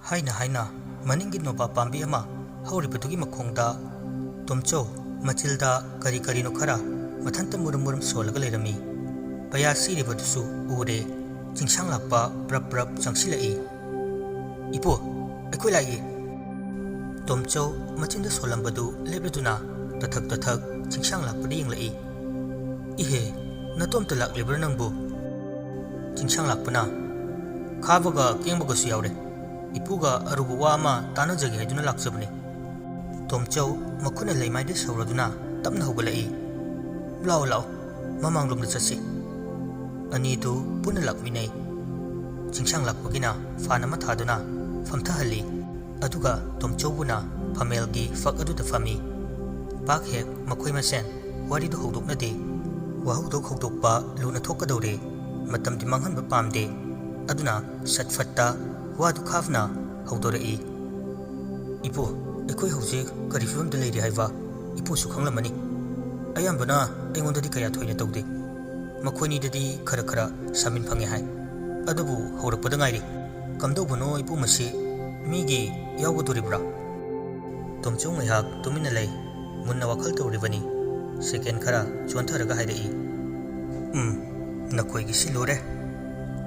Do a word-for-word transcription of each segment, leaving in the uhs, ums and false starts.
ꯍꯥꯏꯅ ꯍꯥꯏꯅ ꯃꯅꯤꯡꯒꯤ ꯅꯣꯕꯥꯞ ꯄꯥꯝꯕꯤ ꯑꯃ ꯍꯧꯔꯤꯕꯗꯨꯒꯤ ꯃꯈꯣꯡꯗ ꯇꯣꯝꯆꯧ, ꯃꯆꯤꯜꯗ ꯀꯔꯤ ꯀꯔꯤꯅꯣ ꯈꯔ ꯃꯊꯟꯇ ꯃꯨꯔꯨꯝ ꯃꯨꯔꯨꯝ ꯁꯣꯜꯂꯒ ꯂꯩꯔꯝꯃꯤ꯫ ꯄꯩꯌꯥ ꯁꯤꯔꯤꯕꯗꯨꯁꯨ ꯎꯔꯦ꯫ ꯆꯤꯡꯁꯥꯡ ꯂꯥꯛꯄ ꯄ꯭ꯔꯞ ꯄ꯭ꯔꯞ ꯆꯪꯁꯤꯜꯂꯛꯏ꯫ "ꯏꯄꯨ, ꯑꯩꯈꯣꯏ ꯂꯥꯛꯏ!" ꯇꯣꯝꯆꯧ ꯃꯆꯤꯟꯗ ꯁꯣꯜꯂꯝꯕꯗꯨ ꯂꯦꯞꯂꯗꯨꯅ ꯇꯊꯛ ꯇꯊꯛ ꯆꯤꯡꯁꯥꯡ ꯂꯥꯛꯄꯗ ꯌꯦꯡꯂꯛꯏ꯫ "ꯏꯍꯦ, ꯅꯇꯣꯝꯇ ꯂꯥꯛꯂꯤꯕ꯭ꯔꯥ ꯅꯪꯕꯨ?" ꯆꯤꯡꯁꯥꯡ ꯂꯥꯛꯄꯅ, "ꯈꯥꯕꯒ ꯀꯦꯡꯕꯒꯁꯨ ꯌꯥꯎꯔꯦ꯫ ꯏꯄꯨꯒ ꯑꯔꯨꯕ ꯋꯥ ꯑꯃ ꯇꯥꯟꯅꯖꯒꯦ ꯍꯥꯏꯗꯨꯅ ꯂꯥꯛꯆꯕꯅꯤ꯫" ꯇꯣꯝꯆꯧ ꯃꯈꯨꯠꯅ ꯂꯩꯃꯥꯏꯗ ꯁꯧꯔꯗꯨꯅ ꯇꯞꯅ ꯍꯧꯒꯠꯂꯛꯏ꯫ "ꯂꯥꯛꯑꯣ, ꯂꯥꯛꯑꯣ, ꯃꯃꯥꯡꯂꯣꯝꯗ ꯆꯠꯁꯤ꯫" ꯑꯅꯤꯗꯨ ꯄꯨꯟꯅ ꯂꯥꯛꯃꯤꯟꯅꯩ꯫ ꯆꯤꯡꯁꯥꯡ ꯂꯥꯛꯄꯒꯤꯅ ꯐꯥꯟ ꯑꯃ ꯊꯥꯗꯨꯅ ꯐꯝꯊꯍꯜꯂꯤ꯫ ꯑꯗꯨꯒ ꯇꯣꯝꯆꯧꯕꯨꯅ ꯐꯝꯃꯦꯜꯒꯤ ꯐꯛ ꯑꯗꯨꯗ ꯐꯝꯃꯤ꯫ ꯄꯥꯛ ꯍꯦꯛ ꯃꯈꯣꯏ ꯃꯁꯦꯟ ꯋꯥꯔꯤꯗꯨ ꯍꯧꯗꯣꯛꯅꯗꯦ꯫ ꯋꯥꯍꯧꯗꯣꯛ ꯍꯧꯗꯣꯛꯄ ꯂꯨꯅ ꯊꯣꯛꯀꯗꯧꯔꯦ꯫ ꯃꯇꯝꯗꯤ ꯃꯥꯡꯍꯟꯕ ꯄꯥꯝꯗꯦ꯫ ꯑꯗꯨꯅ ꯁꯠ ꯐꯠꯇ ꯋꯥꯗꯨ ꯈꯥꯕꯅ ꯍꯧꯗꯣꯔꯛꯏ꯫ "ꯏꯄꯨ, ꯑꯩꯈꯣꯏ ꯍꯧꯖꯤꯛ ꯀꯔꯤ ꯐꯤꯕꯝꯗ ꯂꯩꯔꯤ ꯍꯥꯏꯕ ꯏꯄꯨꯁꯨ ꯈꯪꯂꯝꯃꯅꯤ꯫ ꯑꯌꯥꯝꯕꯅ ꯑꯩꯉꯣꯟꯗꯗꯤ ꯀꯌꯥ ꯊꯣꯏꯅ ꯇꯧꯗꯦ꯫ ꯃꯈꯣꯏꯅꯤꯗꯗꯤ ꯈꯔ ꯈꯔ ꯁꯥꯃꯤꯟ ꯐꯪꯉꯦ ꯍꯥꯏ꯫ ꯑꯗꯨꯕꯨ ꯍꯧꯔꯛꯄꯗ ꯉꯥꯏꯔꯤ꯫ ꯀꯝꯗꯧꯕꯅꯣ ꯏꯄꯨ, ꯃꯁꯤ ꯃꯤꯒꯤ ꯌꯥꯎꯒꯗꯣꯔꯤꯕ꯭ꯔꯥ?" ꯇꯣꯝꯆꯧ ꯉꯥꯏꯍꯥꯛ ꯇꯨꯃꯤꯟꯅ ꯂꯩ꯫ ꯃꯨꯟꯅ ꯋꯥꯈꯜ ꯇꯧꯔꯤꯕꯅꯤ꯫ ꯁꯦꯀꯦꯟ ꯈꯔ ꯆꯣꯟꯊꯔꯒ ꯍꯥꯏꯔꯛꯏ, "ꯎꯝ, ꯅꯈꯣꯏꯒꯤꯁꯤ ꯂꯨꯔꯦ꯫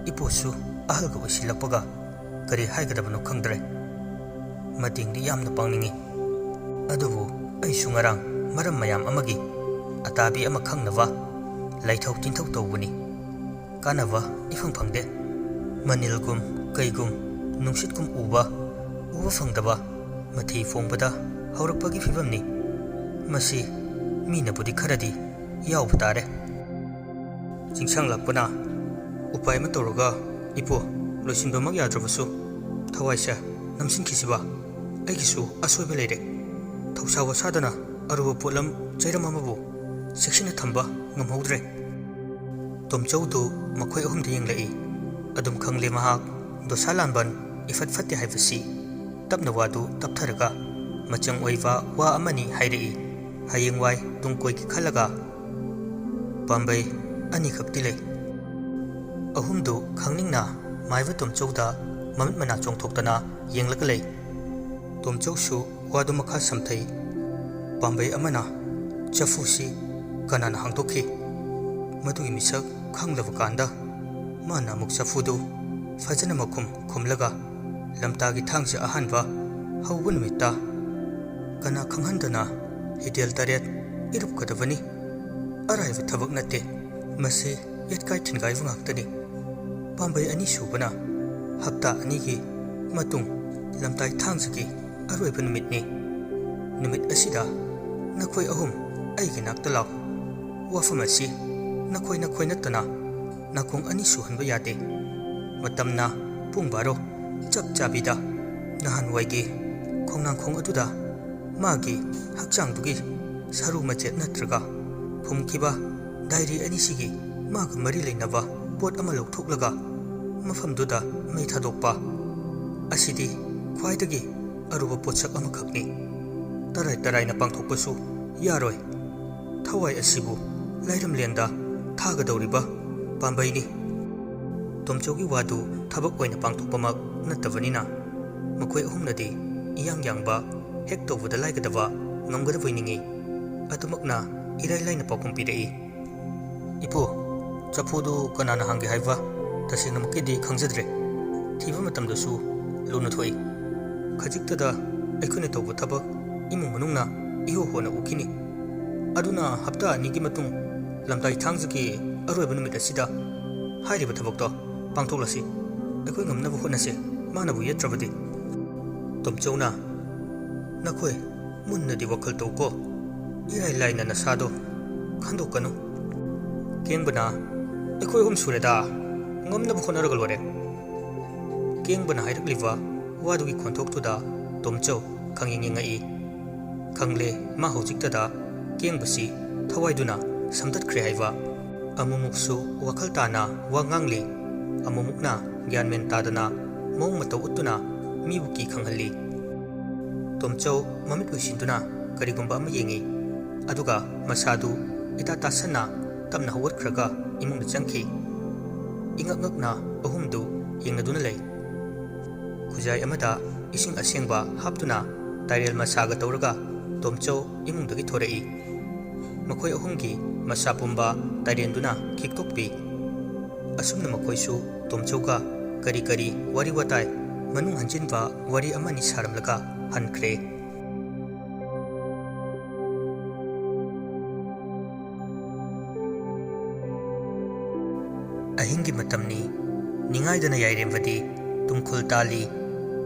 ꯏꯄꯨꯁꯨ ꯑꯍꯜꯒ ꯑꯣꯏꯁꯤꯜꯂꯛꯄꯒ ꯀꯔꯤ ꯍꯥꯏꯒꯗꯕꯅꯣ ꯈꯪꯗ꯭ꯔꯦ꯫ ꯃꯇꯦꯡꯗꯤ ꯌꯥꯝꯅ ꯄꯥꯡꯅꯤꯡꯏ, ꯑꯗꯨꯕꯨ ꯑꯩꯁꯨ ꯉꯔꯥꯡ ꯃꯔꯝ ꯃꯌꯥꯝ ꯑꯃꯒꯤ ꯑꯇꯥꯕꯤ ꯑꯃ ꯈꯪꯅꯕ ꯂꯥꯏꯊꯧ ꯇꯤꯟꯊꯧ ꯇꯧꯕꯅꯤ꯫ ꯀꯥꯟꯅꯕ ꯏꯐꯪ ꯐꯪꯗꯦ꯫ ꯃꯅꯤꯜꯒꯨꯝ ꯀꯩꯒꯨꯝ ꯅꯨꯡꯁꯤꯠꯀꯨꯝ ꯎꯕ, ꯎꯕ ꯐꯪꯗꯕ, ꯃꯊꯤ ꯐꯣꯡꯕꯗ ꯍꯧꯔꯛꯄꯒꯤ ꯐꯤꯕꯝꯅꯤ꯫ ꯃꯁꯤ ꯃꯤꯅꯕꯨꯗꯤ ꯈꯔꯗꯤ ꯌꯥꯎꯕ ꯇꯥꯔꯦ꯫" ꯆꯤꯡꯁꯥꯡ ꯂꯥꯛꯄꯅ, "ꯎꯄꯥꯏ ꯑꯃ ꯇꯧꯔꯒ, ꯏꯄꯨ, ꯂꯣꯏꯁꯤꯟꯕꯃꯛ ꯌꯥꯗ꯭ꯔꯕꯁꯨ ꯊꯋꯥꯏꯁꯦ ꯅꯝꯁꯤꯟꯈꯤꯁꯤꯕ? ꯑꯩꯒꯤꯁꯨ ꯑꯁꯣꯏꯕ ꯂꯩꯔꯦ꯫ ꯊꯧꯁꯥ ꯋꯥꯁꯥꯗꯅ ꯑꯔꯨꯕ ꯄꯣꯠꯂꯝ ꯆꯩꯔꯝ ꯑꯃꯕꯨ ꯆꯦꯛꯁꯤꯟꯅ ꯊꯝꯕ ꯉꯝꯍꯧꯗ꯭ꯔꯦ꯫" ꯇꯣꯝꯆꯧꯗꯨ ꯃꯈꯣꯏ ꯑꯍꯨꯝꯗ ꯌꯦꯡꯂꯛꯏ꯫ ꯑꯗꯨꯝ ꯈꯪꯂꯦ ꯃꯍꯥꯛ ꯗꯣꯁꯥ ꯂꯥꯟꯕꯟ ꯏꯐꯠ ꯐꯠꯇꯦ ꯍꯥꯏꯕꯁꯤ ꯇꯞꯅ ꯋꯥꯗꯨ ꯇꯞꯊꯔꯒ ꯃꯆꯪ ꯑꯣꯏꯕ ꯋꯥ ꯑꯃꯅꯤ ꯍꯥꯏꯔꯛꯏ꯫ ꯍꯌꯦꯡꯋꯥꯏ ꯇꯨꯡ ꯀꯣꯏꯒꯦ ꯈꯜꯂꯒ ꯄꯥꯝꯕꯩ ꯑꯅꯤꯈꯛꯇꯤ ꯂꯩ꯫ ꯑꯍꯨꯝꯗꯨ ꯈꯪꯅꯤꯡꯅ ꯃꯥꯏꯕ ꯇꯣꯝꯆꯧꯗ ꯃꯃꯤꯠ ꯃꯅꯥ ꯆꯣꯡꯊꯣꯛꯇꯅ ꯌꯦꯡꯂꯒ ꯂꯩ꯫ ꯇꯣꯝꯆꯧꯁꯨ ꯋꯥꯗꯨ ꯃꯈꯥ ꯁꯝꯊꯩ꯫ ꯄꯥꯝꯕꯩ ꯑꯃꯅ ꯆꯐꯨꯁꯤ ꯀꯅꯥꯅ ꯍꯥꯡꯗꯣꯛꯈꯤ? ꯃꯗꯨꯒꯤ ꯃꯤꯁꯛ ꯈꯪꯂꯕ ꯀꯥꯟꯗ ꯃꯥꯅ ꯑꯃꯨꯛ ꯆꯐꯨꯗꯨ ꯐꯖꯅ ꯃꯈꯨꯝ ꯈꯨꯝꯂꯒ ꯂꯝꯇꯥꯒꯤ ꯊꯥꯡꯁꯦ ꯑꯍꯥꯟꯕ ꯍꯧꯕ ꯅꯨꯃꯤꯠꯇ ꯀꯅꯥ ꯈꯪꯍꯟꯗꯅ ꯍꯤꯗꯦꯜ ꯇꯔꯦꯠ ꯏꯔꯨꯞꯀꯗꯕꯅꯤ꯫ ꯑꯔꯥꯏꯕ ꯊꯕꯛ ꯅꯠꯇꯦ꯫ ꯃꯁꯤ ꯌꯦꯠꯀꯥꯏ ꯊꯤꯟꯒꯥꯏꯕ ꯉꯥꯛꯇꯅꯤ꯫ ꯄꯥꯝꯕꯩ ꯑꯅꯤꯁꯨꯕꯅ ꯍꯞꯇꯥ ꯑꯅꯤꯒꯤ ꯃꯇꯨꯡ ꯂꯝꯇꯥꯏ ꯊꯥꯡꯖꯒꯤ ꯑꯔꯣꯏꯕ ꯅꯨꯃꯤꯠꯅꯤ꯫ ꯅꯨꯃꯤꯠ ꯑꯁꯤꯗ ꯅꯈꯣꯏ ꯑꯍꯨꯝ ꯑꯩꯒꯤ ꯅꯥꯛꯇ ꯂꯥꯛꯎ꯫ ꯋꯥꯐꯝ ꯑꯁꯤ ꯅꯈꯣꯏ ꯅꯈꯣꯏ ꯅꯠꯇꯅ ꯅꯥꯀꯣꯡ ꯑꯅꯤ ꯁꯨꯍꯟꯕ ꯌꯥꯗꯦ꯫ ꯃꯇꯝꯅ ꯄꯨꯡ ꯕꯥꯔꯣ ꯆꯞ ꯆꯥꯕꯤꯗ ꯅꯍꯥꯟꯋꯥꯏꯒꯤ ꯈꯣꯡꯅꯥꯡꯈꯣꯡ ꯑꯗꯨꯗ ꯃꯥꯒꯤ ꯍꯛꯆꯥꯡꯗꯨꯒꯤ ꯁꯔꯨ ꯃꯆꯦꯠ ꯅꯠꯇ꯭ꯔꯒ ꯐꯨꯝꯈꯤꯕ ꯗꯥꯏꯔꯤ ꯑꯅꯤꯁꯤꯒꯤ ꯃꯥꯒ ꯃꯔꯤ ꯂꯩꯅꯕ ꯄꯣꯠ ꯑꯃ ꯂꯧꯊꯣꯛꯂꯒ ꯃꯐꯝꯗꯨꯗ ꯃꯩ ꯊꯥꯗꯣꯛꯄ ꯑꯁꯤꯗꯤ ꯈ꯭ꯋꯥꯏꯗꯒꯤ ꯑꯔꯨꯕ ꯄꯣꯠꯁꯛ ꯑꯃꯈꯛꯅꯤ꯫ ꯇꯔꯥꯏ ꯇꯔꯥꯏꯅ ꯄꯥꯡꯊꯣꯛꯄꯁꯨ ꯌꯥꯔꯣꯏ꯫ ꯊꯋꯥꯏ ꯑꯁꯤꯕꯨ ꯂꯥꯏꯔꯝꯂꯦꯟꯗ ꯊꯥꯒꯗꯧꯔꯤꯕ ꯄꯥꯝꯕꯩꯅꯤ꯫ ꯇꯣꯝꯆꯧꯒꯤ ꯋꯥꯗꯨ ꯊꯕꯛ ꯑꯣꯏꯅ ꯄꯥꯡꯊꯣꯛꯄꯃꯛ ꯅꯠꯇꯕꯅꯤꯅ ꯃꯈꯣꯏ ꯑꯍꯨꯝꯅꯗꯤ ꯏꯌꯥꯡ ꯌꯥꯡꯕ, ꯍꯦꯛ ꯇꯧꯕꯗ ꯂꯥꯏꯒꯗꯕ, ꯉꯝꯒꯗꯕꯣꯏ ꯅꯤꯡꯏ꯫ ꯑꯗꯨꯃꯛꯅ ꯏꯔꯥꯏ ꯂꯥꯏꯅ ꯄꯥꯎꯈꯨꯝ ꯄꯤꯔꯛꯏ꯫ "ꯏꯄꯨ, ꯆꯐꯨꯗꯨ ꯀꯅꯥꯅ ꯍꯥꯡꯒꯦ ꯍꯥꯏꯕ ꯇꯁꯦꯡꯅꯃꯛꯀꯤꯗꯤ ꯈꯪꯖꯗ꯭ꯔꯦ꯫ ꯊꯤꯕ ꯃꯇꯝꯗꯁꯨ ꯂꯨꯅ ꯊꯣꯛꯏ꯫ ꯈꯖꯤꯛꯇꯗ ꯑꯩꯈꯣꯏꯅ ꯇꯧꯕ ꯊꯕꯛ ꯏꯃꯨꯡ ꯃꯅꯨꯡꯅ ꯏꯍꯣ ꯍꯣꯅ ꯎꯈꯤꯅꯤ꯫ ꯑꯗꯨꯅ ꯍꯞꯇꯥ ꯑꯅꯤꯒꯤ ꯃꯇꯨꯡ ꯂꯝꯇꯥꯏ ꯊꯥꯡꯖꯒꯤ ꯑꯔꯣꯏꯕ ꯅꯨꯃꯤꯠ ꯑꯁꯤꯗ ꯍꯥꯏꯔꯤꯕ ꯊꯕꯛꯇꯣ ꯄꯥꯡꯊꯣꯛꯂꯁꯤ꯫ ꯑꯩꯈꯣꯏ ꯉꯝꯅꯕ ꯍꯣꯠꯅꯁꯦ, ꯃꯥꯅꯕꯨ ꯌꯦꯠꯇ꯭ꯔꯕꯗꯤ꯫" ꯇꯣꯝꯆꯧꯅ, "ꯅꯈꯣꯏ ꯃꯨꯟꯅꯗꯤ ꯋꯥꯈꯜ ꯇꯧꯀꯣ꯫ ꯏꯔꯥꯏ ꯂꯥꯏꯅ ꯅꯁꯥꯗꯣ ꯈꯟꯗꯣꯛꯀꯅꯨ꯫" ꯀꯦꯡꯕꯅ, "ꯑꯩꯈꯣꯏ ꯑꯍꯨꯝ ꯁꯨꯔꯦꯗ, ꯉꯝꯅꯕ ꯍꯣꯠꯅꯔꯒ ꯂꯣꯏꯔꯦ꯫" ꯀꯦꯡꯕꯅ ꯍꯥꯏꯔꯛꯂꯤꯕ ꯋꯥꯗꯨꯒꯤ ꯈꯣꯟꯊꯣꯛꯇꯨꯗ ꯇꯣꯝꯆꯧ ꯈꯪꯌꯦꯡ ꯌꯦꯡꯉꯛꯏ꯫ ꯈꯪꯂꯦ, ꯃꯥ ꯍꯧꯖꯤꯛꯇꯗ ꯀꯦꯡꯕꯁꯤ ꯊꯋꯥꯏꯗꯨꯅ ꯁꯝꯗꯠꯈ꯭ꯔꯦ ꯍꯥꯏꯕ꯫ ꯑꯃꯨꯛꯃꯨꯛꯁꯨ ꯋꯥꯈꯜ ꯇꯥꯅ ꯋꯥ ꯉꯥꯡꯂꯤ, ꯑꯃꯨꯛꯃꯨꯛꯅ ꯒ꯭ꯌꯥꯟ ꯃꯦꯟ ꯇꯥꯗꯅ ꯃꯑꯣꯡ ꯃꯇꯧ ꯎꯠꯇꯨꯅ ꯃꯤꯕꯨ ꯀꯤ ꯈꯪꯍꯜꯂꯤ꯫ ꯇꯣꯝꯆꯧ ꯃꯃꯤꯠ ꯎꯏꯁꯤꯟꯗꯨꯅ ꯀꯔꯤꯒꯨꯝꯕ ꯑꯃ ꯌꯦꯡꯏ꯫ ꯑꯗꯨꯒ ꯃꯁꯥꯗꯨ ꯏꯇꯥ ꯇꯥꯁꯟꯅ ꯇꯞꯅ ꯍꯧꯒꯠꯈ꯭ꯔꯒ ꯏꯃꯨꯡꯗ ꯆꯪꯈꯤ꯫ ꯏꯉꯛ ꯉꯛꯅ ꯑꯍꯨꯝꯗꯨ ꯌꯦꯡꯅꯗꯨꯅ ꯂꯩ꯫ ꯈꯨꯖꯥꯏ ꯑꯃꯗ ꯏꯁꯤꯡ ꯑꯁꯦꯡꯕ ꯍꯥꯞꯇꯨꯅ ꯇꯥꯏꯔꯦꯜ ꯃꯁꯥꯒ ꯇꯧꯔꯒ ꯇꯣꯝꯆꯧ ꯏꯃꯨꯡꯗꯒꯤ ꯊꯣꯔꯛꯏ꯫ ꯃꯈꯣꯏ ꯑꯍꯨꯝꯒꯤ ꯃꯁꯥ ꯄꯨꯝꯕ ꯇꯥꯏꯔꯦꯟꯗꯨꯅ ꯈꯤꯛꯇꯣꯛꯄꯤ꯫ ꯑꯁꯨꯝꯅ ꯃꯈꯣꯏꯁꯨ ꯇꯣꯝꯆꯧꯒ ꯀꯔꯤ ꯀꯔꯤ ꯋꯥꯔꯤ ꯋꯥꯇꯥꯏ, ꯃꯅꯨꯡ ꯍꯟꯖꯤꯟꯕ ꯋꯥꯔꯤ ꯑꯃꯅꯤ ꯁꯥꯔꯝꯂꯒ ꯍꯟꯈ꯭ꯔꯦ꯫ ꯑꯍꯤꯡꯒꯤ ꯃꯇꯝꯅꯤ꯫ ꯅꯤꯡꯉꯥꯏꯗꯅ ꯌꯥꯏꯔꯦꯝꯕꯗꯤ ꯇꯨꯝꯈꯨꯜ ꯇꯥꯜꯂꯤ꯫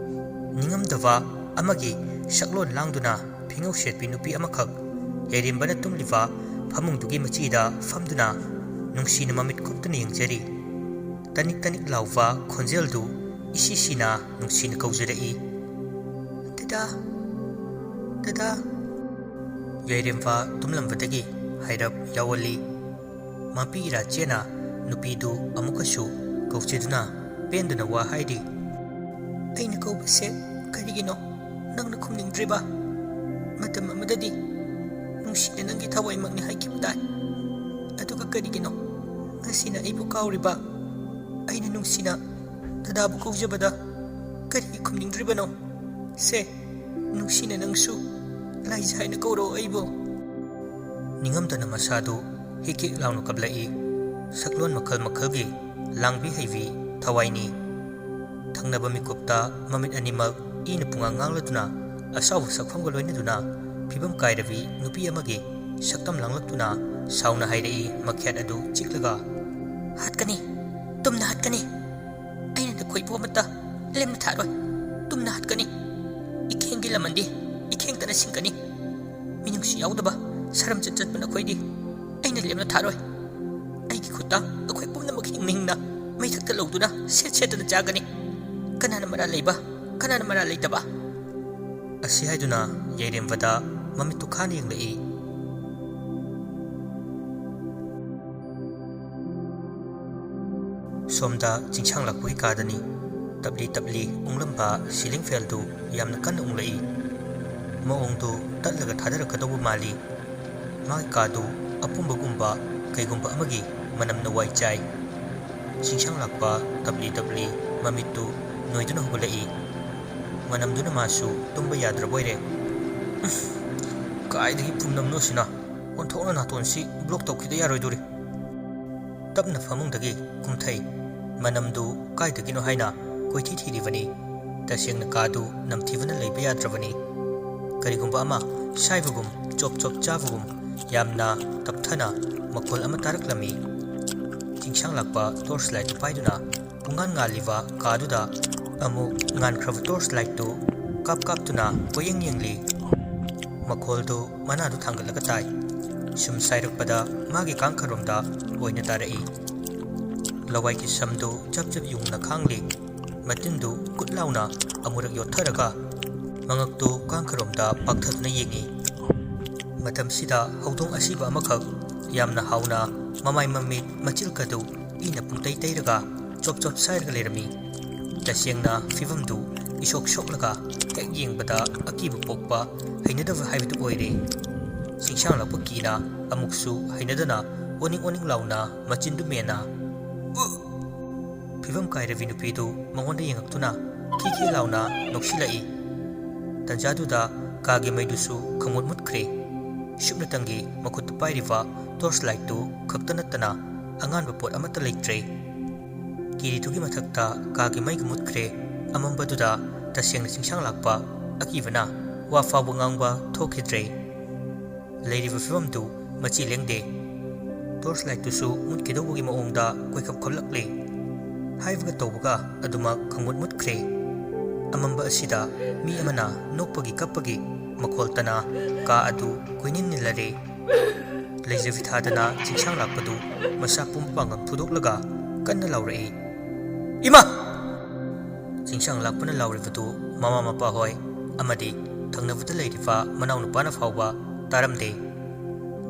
ꯅꯤꯡꯉꯝꯗꯕ ꯑꯃꯒꯤ ꯁꯛꯂꯣꯟ ꯂꯥꯡꯗꯨꯅ ꯐꯤꯉꯧ ꯁꯦꯠꯄꯤ ꯅꯨꯄꯤ ꯑꯃꯈꯛ ꯌꯥꯏꯔꯦꯝꯕꯅ ꯇꯨꯝꯂꯤꯕ ꯐꯃꯨꯡꯗꯨꯒꯤ ꯃꯆꯤꯗ ꯐꯝꯗꯨꯅ ꯅꯨꯡꯁꯤꯅ ꯃꯃꯤꯠ ꯀꯨꯞꯇꯨꯅ ꯌꯦꯡꯖꯔꯤ꯫ ꯇꯅꯤꯛ ꯇꯅꯤꯛ ꯂꯥꯎꯕ ꯈꯣꯟꯖꯦꯜꯗꯨ ꯏꯁꯤ ꯁꯤꯅ ꯅꯨꯡꯁꯤꯅ ꯀꯧꯖꯔꯛꯏ꯫ "ꯗꯗꯥ, ꯗꯗꯥ!" ꯌꯥꯏꯔꯦꯝꯕ ꯇꯨꯝꯂꯝꯕꯗꯒꯤ ꯍꯥꯏꯔꯞ ꯌꯥꯎꯍꯜꯂꯤ꯫ ꯃꯥꯄꯤ ꯏꯔꯥ ꯆꯦꯅ ꯅꯨꯄꯤꯗꯨ ꯑꯃꯨꯛꯀꯁꯨ ꯀꯧꯆꯗꯨꯅ ꯄꯦꯟꯗꯅ ꯋꯥ ꯍꯥꯏꯔꯤ꯫ "ꯑꯩꯅ ꯀꯧꯕꯁꯦ ꯀꯔꯤꯒꯤꯅꯣ ꯅꯪꯅ ꯈꯨꯝꯅꯤꯡꯗ꯭ꯔꯤꯕ? ꯃꯇꯝ ꯑꯃꯗꯗꯤ ꯅꯨꯡꯁꯤꯅ ꯅꯪꯒꯤ ꯊꯋꯥꯏꯃꯛꯅꯤ ꯍꯥꯏꯈꯤꯕ ꯇꯥꯏ꯫ ꯑꯗꯨꯒ ꯀꯔꯤꯒꯤꯅꯣ ꯉꯁꯤꯅ ꯑꯩꯕꯨ ꯀꯥꯎꯔꯤꯕ? ꯑꯩꯅ ꯅꯨꯡꯁꯤꯅ ꯗꯗꯥꯕꯨ ꯀꯧꯖꯕꯗ ꯀꯔꯤꯒꯤ ꯈꯨꯝꯅꯤꯡꯗ꯭ꯔꯤꯕꯅꯣ? ꯁꯦ, ꯅꯨꯡꯁꯤꯅ ꯅꯪꯁꯨ ꯂꯥꯏꯖꯥ ꯍꯥꯏꯅ ꯀꯧꯔꯛꯑꯣ ꯑꯩꯕꯨ꯫" ꯅꯤꯡꯉꯝꯗꯅ ꯃꯁꯥꯗꯨ ꯍꯤꯛ ꯍꯤꯛ ꯂꯥꯎꯅ ꯀꯞꯂꯛꯏ꯫ ꯁꯛꯂꯣꯟ ꯃꯈꯜ ꯃꯈꯜꯒꯤ ꯂꯥꯡꯕꯤ ꯍꯩꯕꯤ ꯊꯋꯥꯏꯅꯤ꯫ ꯊꯪꯅꯕ ꯃꯤꯀꯨꯞꯇ ꯃꯃꯤꯠ ꯑꯅꯤꯃꯛ ꯏꯅ ꯄꯨꯡꯉꯥꯡ ꯉꯥꯡꯂꯗꯨꯅ ꯑꯁꯥꯎꯕ ꯁꯛꯐꯝꯒ ꯂꯣꯏꯅꯗꯨꯅ ꯐꯤꯕꯝ ꯀꯥꯏꯔꯕꯤ ꯅꯨꯄꯤ ꯑꯃꯒꯤ ꯁꯛꯇꯝ ꯂꯥꯡꯂꯛꯇꯨꯅ ꯁꯥꯎꯅ ꯍꯥꯏꯔꯛꯏ, ꯃꯈꯦꯠ ꯑꯗꯨ ꯆꯤꯛꯂꯒ꯫ "ꯍꯥꯠꯀꯅꯤ, ꯇꯨꯝꯅ ꯍꯥꯠꯀꯅꯤ꯫ ꯑꯩꯅ ꯅꯈꯣꯏꯕꯨ ꯑꯃꯠꯇ ꯂꯦꯝꯅ ꯊꯥꯔꯣꯏ꯫ ꯇꯨꯝꯅ ꯍꯥꯠꯀꯅꯤ꯫ ꯏꯈꯦꯡꯒꯤ ꯂꯃꯟꯗꯤ ꯏꯈꯦꯡꯇꯅ ꯁꯤꯡꯒꯅꯤ꯫ ꯃꯤꯅꯨꯡꯁꯤ ꯌꯥꯎꯗꯕ ꯁꯔꯝꯆꯠ ꯆꯠꯄ ꯅꯈꯣꯏꯗꯤ ꯑꯩꯅ ꯂꯦꯝꯅ ꯊꯥꯔꯣꯏ꯫ ꯑꯩꯒꯤ ꯈꯨꯠꯇ ꯑꯩꯈꯣꯏ ꯄꯨꯝꯅꯃꯛ ꯍꯤꯡꯅ ꯍꯤꯡꯅ ꯃꯩꯊꯛꯇ ꯂꯧꯗꯨꯅ ꯁꯦꯠ ꯁꯦꯠꯇꯅ ꯆꯥꯒꯅꯤ꯫ ꯀꯅꯥꯅ ꯃꯔꯥꯜ ꯂꯩꯕ, ꯀꯅꯥꯅ ꯃꯔꯥꯜ ꯂꯩꯇꯕ?" ꯑꯁꯤ ꯍꯥꯏꯗꯨꯅ ꯌꯥꯏꯔꯦꯝꯕꯗ ꯃꯃꯤꯠꯇꯨ ꯈꯥꯅ ꯌꯦꯡꯂꯛꯏ꯫ ꯁꯣꯝꯗ ꯆꯤꯡꯁꯥꯡ ꯂꯥꯛꯄꯒꯤ ꯀꯥꯗꯅꯤ꯫ ꯇꯞꯂꯤ ꯇꯞꯂꯤ ꯎꯪꯂꯝꯕ ceiling fanꯗꯨ ꯌꯥꯝꯅ ꯀꯟꯅ ꯎꯪꯂꯛꯏ꯫ ꯃꯑꯣꯡꯗꯨ ꯇꯠꯂꯒ ꯊꯥꯗꯔꯛꯀꯗꯧꯕ ꯃꯥꯜꯂꯤ꯫ ꯃꯥꯒꯤ ꯀꯥꯗꯨ ꯑꯄꯨꯝꯕꯒꯨꯝꯕ ꯀꯩꯒꯨꯝꯕ ꯑꯃꯒꯤ ꯃꯅꯝꯅ ꯋꯥꯏ ꯆꯥꯏ꯫ ꯆꯤꯡꯁꯥꯡ ꯂꯥꯛꯄ ꯇꯞꯂꯤ ꯇꯞꯂꯤ ꯃꯃꯤꯠꯇꯨ ꯅꯣꯏꯗꯨꯅ ꯍꯧꯒꯠꯂꯛꯏ꯫ ꯃꯅꯝꯗꯨꯅ ꯃꯥꯁꯨ ꯇꯨꯝꯕ ꯌꯥꯗ꯭ꯔꯕꯣꯏꯔꯦ꯫ "ꯎꯐ, ꯀꯥꯏꯗꯒꯤ ꯄꯨꯝꯅꯝꯅꯣ ꯁꯤꯅ? ꯑꯣꯟꯊꯣꯛꯅ ꯅꯥꯇꯣꯟꯁꯤ block ꯇꯧꯈꯤꯗ ꯌꯥꯔꯣꯏꯗꯣꯔꯤ꯫" ꯇꯞꯅ ꯐꯃꯨꯡꯗꯒꯤ ꯀꯨꯝꯊꯩ꯫ ꯃꯅꯝꯗꯨ ꯀꯥꯏꯗꯒꯤꯅꯣ ꯍꯥꯏꯅ ꯀꯣꯏꯊꯤ ꯊꯤꯔꯤꯕꯅꯤ꯫ ꯇꯁꯦꯡꯅ ꯀꯥꯗꯨ ꯅꯝꯊꯤꯕꯅ ꯂꯩꯕ ꯌꯥꯗ꯭ꯔꯕꯅꯤ꯫ ꯀꯔꯤꯒꯨꯝꯕ ꯑꯃ ꯁꯥꯏꯕꯒꯨꯝ, ꯆꯣꯞ ꯆꯣꯞ ꯆꯥꯕꯒꯨꯝ ꯌꯥꯝꯅ ꯇꯞꯊꯅ ꯃꯈꯣꯜ ꯑꯃ ꯇꯥꯔꯛꯂꯝꯃꯤ꯫ ꯆꯤꯡꯁꯥꯡ ꯂꯥꯛꯄ torch lightꯇꯨ ꯄꯥꯏꯗꯨꯅ ꯄꯨꯡꯉꯥꯟ ꯉꯥꯜꯂꯤꯕ ꯀꯥꯗꯨꯗ ꯑꯃꯨꯛ ꯉꯥꯟꯈ꯭ꯔꯕ torch lightꯇꯨ ꯀꯥꯞ ꯀꯥꯞꯇꯨꯅ ꯀꯣꯏꯌꯦꯡ ꯌꯦꯡꯂꯤ꯫ ꯃꯈꯣꯜꯗꯨ ꯃꯅꯥꯗꯨ ꯊꯥꯡꯒꯠꯂꯒ ꯇꯥꯏ꯫ ꯁꯨꯝ ꯁꯥꯏꯔꯛꯄꯗ ꯃꯥꯒꯤ ꯀꯥꯡꯈꯔꯣꯝꯗ ꯑꯣꯏꯅ ꯇꯥꯔꯛꯏ꯫ ꯂꯋꯥꯏꯒꯤ ꯁꯝꯗꯨ ꯖꯞ ꯖꯞ ꯌꯨꯡꯅ ꯈꯥꯡꯂꯤ꯫ ꯃꯇꯤꯟꯗꯨ ꯀꯨꯠ ꯂꯥꯎꯅ ꯑꯃꯨꯔꯛ ꯌꯣꯠꯊꯔꯒ ꯃꯉꯛꯇꯨ ꯀꯥꯡꯈꯔꯣꯝꯗ ꯄꯥꯛꯊꯗꯨꯅ ꯌꯦꯡꯏ꯫ ꯃꯇꯝꯁꯤꯗ ꯍꯧꯗꯣꯡ ꯑꯁꯤꯕ ꯑꯃꯈꯛ ꯌꯥꯝꯅ ꯍꯥꯎꯅ ꯃꯃꯥꯏ ꯃꯃꯤꯠ ꯃꯆꯤꯜꯀꯗꯨ ꯏꯅ ꯄꯨꯡꯇꯩ ꯇꯩꯔꯒ ꯆꯣꯞ ꯆꯣꯞ ꯁꯥꯏꯔꯒ ꯂꯩꯔꯝꯃꯤ꯫ ꯇꯁꯦꯡꯅ ꯐꯤꯕꯝꯗꯨ ꯏꯁꯣꯛ ꯁꯣꯛꯂꯒ ꯍꯦꯛ ꯌꯦꯡꯕꯗ ꯑꯀꯤꯕ ꯄꯣꯛꯄ ꯍꯩꯅꯗꯕ ꯍꯥꯏꯕꯗꯨ ꯑꯣꯏꯔꯦ꯫ ꯆꯤꯡꯁꯥꯡꯂꯛꯄ ꯀꯤꯅ ꯑꯃꯨꯛꯁꯨ ꯍꯩꯅꯗꯅ ꯑꯣꯅꯤꯡ ꯑꯣꯅꯤꯡ ꯂꯥꯎꯅ ꯃꯆꯤꯟꯗꯨ ꯃꯦꯟꯅ, "ꯎ!" ꯐꯤꯕꯝ ꯀꯥꯏꯔꯕꯤ ꯅꯨꯄꯤꯗꯨ ꯃꯉꯣꯟꯗ ꯌꯦꯡꯉꯛꯇꯨꯅ ꯈꯤ ꯈꯤ ꯂꯥꯎꯅ ꯅꯣꯛꯁꯤꯜꯂꯛꯏ꯫ ꯇꯟꯖꯥꯗꯨꯗ ꯀꯥꯒꯤ ꯃꯩꯗꯨꯁꯨ ꯈꯪꯃꯨꯠ ꯃꯨꯠꯈ꯭ꯔꯦ꯫ ꯁꯨꯞꯅꯇꯪꯒꯤ ꯃꯈꯨꯠꯇ ꯄꯥꯏꯔꯤꯕ torch lightꯇꯨ ꯈꯛꯇ ꯅꯠꯇꯅ ꯑꯉꯥꯟꯕ ꯄꯣꯠ ꯑꯃꯠꯇ ꯂꯩꯇ꯭ꯔꯦ꯫ ꯀꯤꯔꯤꯗꯨꯒꯤ ꯃꯊꯛꯇ ꯀꯥꯒꯤ ꯃꯩꯒ ꯃꯨꯠꯈ꯭ꯔꯦ꯫ ꯑꯃꯝꯕꯗꯨꯗ ꯇꯁꯦꯡꯅ ꯆꯤꯡꯁꯥꯡ ꯂꯥꯛꯄ ꯑꯀꯤꯕꯅ ꯋꯥ ꯐꯥꯎꯕ ꯉꯥꯡꯕ ꯊꯣꯛꯈꯤꯗ꯭ꯔꯦ꯫ ꯂꯩꯔꯤꯕ ꯐꯤꯕꯝꯗꯨ ꯃꯆꯤ ꯂꯦꯡꯗꯦ꯫ Torch lightꯇꯨꯁꯨ ꯃꯨꯠꯈꯤꯗꯧꯕꯒꯤ ꯃꯑꯣꯡꯗ ꯀꯣꯏꯈꯞ ꯈꯞꯂꯛꯂꯦ꯫ ꯍꯥꯏꯕꯒ ꯇꯧꯕꯒ ꯑꯗꯨꯃꯛ ꯈꯪꯃꯨꯠ ꯃꯨꯠꯈ꯭ꯔꯦ꯫ ꯑꯃꯝꯕ ꯑꯁꯤꯗ ꯃꯤ ꯑꯃꯅ ꯅꯣꯛꯄꯒꯤ ꯀꯞꯄꯒꯤ ꯃꯈꯣꯜ ꯇꯅ ꯀꯥ ꯑꯗꯨ ꯀꯣꯏꯅꯤꯟ ꯅꯤꯜꯂꯔꯦ꯫ ꯂꯩꯖꯕꯤ ꯊꯥꯗꯅ ꯆꯤꯡꯁꯥꯡ ꯂꯥꯛꯄꯗꯨ ꯃꯁꯥ ꯄꯨꯝꯕ ꯄꯥꯡꯒꯜ ꯐꯨꯗꯣꯛꯂꯒ ꯀꯟꯅ ꯂꯥꯎꯔꯛꯏ, "ꯏꯃꯥ!" ꯆꯤꯡꯁꯥꯡ ꯂꯥꯛꯄꯅ ꯂꯥꯎꯔꯤꯕꯗꯨ ꯃꯃꯥ ꯃꯄꯥ ꯍꯣꯏ ꯑꯃꯗꯤ ꯊꯪꯅꯕꯗ ꯂꯩꯔꯤꯕ ꯃꯅꯥꯎꯅꯨꯄꯥꯅ ꯐꯥꯎꯕ ꯇꯥꯔꯝꯗꯦ꯫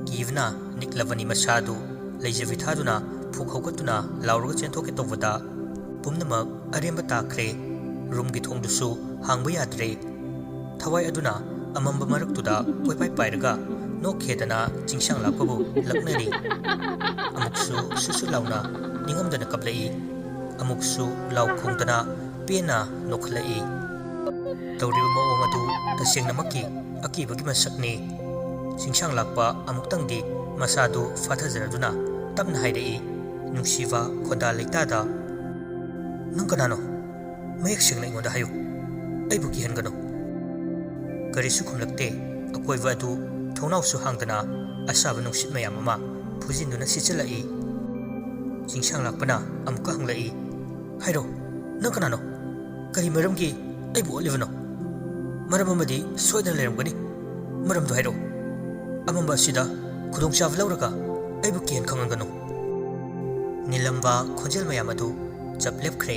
ꯀꯤꯕꯅ ꯅꯤꯛꯂꯕꯅꯤ ꯃꯁꯥꯗꯨ꯫ ꯂꯩꯖꯕꯤ ꯊꯥꯗꯨꯅ ꯐꯨꯛ ꯍꯧꯒꯠꯇꯨꯅ ꯂꯥꯎꯔꯒ ꯆꯦꯟꯊꯣꯛꯀꯦ ꯇꯧꯕꯗ ꯄꯨꯝꯅꯃꯛ ꯑꯔꯦꯝꯕ ꯇꯥꯈ꯭ꯔꯦ꯫ ꯔꯨꯝꯒꯤ ꯊꯣꯡꯗꯨꯁꯨ ꯍꯥꯡꯕ ꯌꯥꯗ꯭ꯔꯦ꯫ ꯊꯋꯥꯏ ꯑꯗꯨꯅ ꯑꯃꯝꯕ ꯃꯔꯛꯇꯨꯗ ꯀꯣꯏꯄꯥꯏ ꯄꯥꯏꯔꯒ ꯅꯣꯛꯈꯦꯗꯅ ꯆꯤꯡꯁꯥꯡ ꯂꯥꯛꯄꯕꯨ ꯂꯛꯅꯔꯤ꯫ ꯑꯃꯨꯛꯁꯨ ꯁꯨꯁꯨ ꯂꯥꯎꯅ ꯅꯤꯡꯉꯝꯗꯅ ꯀꯞꯂꯛꯏ꯫ ꯑꯃꯨꯛꯁꯨ ꯂꯥꯎ ꯈꯣꯡꯗꯅ ꯄꯦꯟꯅ ꯅꯣꯛꯈꯠꯂꯛꯏ꯫ ꯇꯧꯔꯤꯕ ꯃꯑꯣꯡ ꯑꯗꯨ ꯇꯁꯦꯡꯅꯃꯛꯀꯤ ꯑꯀꯤꯕꯒꯤ ꯃꯁꯛꯅꯤ꯫ ꯆꯤꯡꯁꯥꯡ ꯂꯥꯛꯄ ꯑꯃꯨꯛꯇꯪꯗꯤ ꯃꯁꯥꯗꯨ ꯐꯥꯊꯖꯔꯗꯨꯅ ꯇꯞꯅ ꯍꯥꯏꯔꯛꯏ, ꯅꯨꯡꯁꯤꯕ ꯈꯣꯟꯗꯥ ꯂꯩꯇꯥꯗ, "ꯅꯪ ꯀꯅꯥꯅꯣ? ꯃꯌꯦꯛ ꯁꯦꯡꯅ ꯑꯩꯉꯣꯟꯗ ꯍꯥꯏꯌꯨ꯫ ꯑꯩꯕꯨ ꯀꯤꯍꯟꯒꯅꯨ꯫" ꯀꯔꯤꯁꯨ ꯈꯨꯝꯂꯛꯇꯦ꯫ ꯑꯀꯣꯏꯕ ꯑꯗꯨ ꯊꯣꯡꯅꯥꯎꯁꯨ ꯍꯥꯡꯗꯅ ꯑꯁꯥꯕ ꯅꯨꯡꯁꯤꯠ ꯃꯌꯥꯝ ꯑꯃ ꯐꯨꯖꯤꯟꯗꯨꯅ ꯁꯤꯠꯆꯜꯂꯛꯏ꯫ ꯆꯤꯡꯁꯥꯡ ꯂꯥꯛꯄꯅ ꯑꯃꯨꯛꯀ ꯍꯪꯂꯛꯏ, "ꯍꯥꯏꯔꯣ, ꯅꯪ ꯀꯅꯥꯅꯣ? ꯀꯔꯤ ꯃꯔꯝꯒꯤ ꯑꯩꯕꯨ ꯑꯣꯠꯂꯤꯕꯅꯣ? ꯃꯔꯝ ꯑꯃꯗꯤ ꯁꯣꯏꯗꯅ ꯂꯩꯔꯝꯒꯅꯤ꯫ ꯃꯔꯝꯗꯨ ꯍꯥꯏꯔꯛꯎ꯫ ꯑꯃꯝꯕ ꯑꯁꯤꯗ ꯈꯨꯗꯣꯡꯆꯥꯕ ꯂꯧꯔꯒ ꯑꯩꯕꯨ ꯀꯤꯍꯟ ꯈꯪꯍꯟꯒꯅꯨ꯫" ꯅꯤꯜꯂꯝꯕ ꯈꯣꯟꯖꯦꯜ ꯃꯌꯥꯝ ꯑꯗꯨ ꯆꯞ ꯂꯦꯞꯈ꯭ꯔꯦ꯫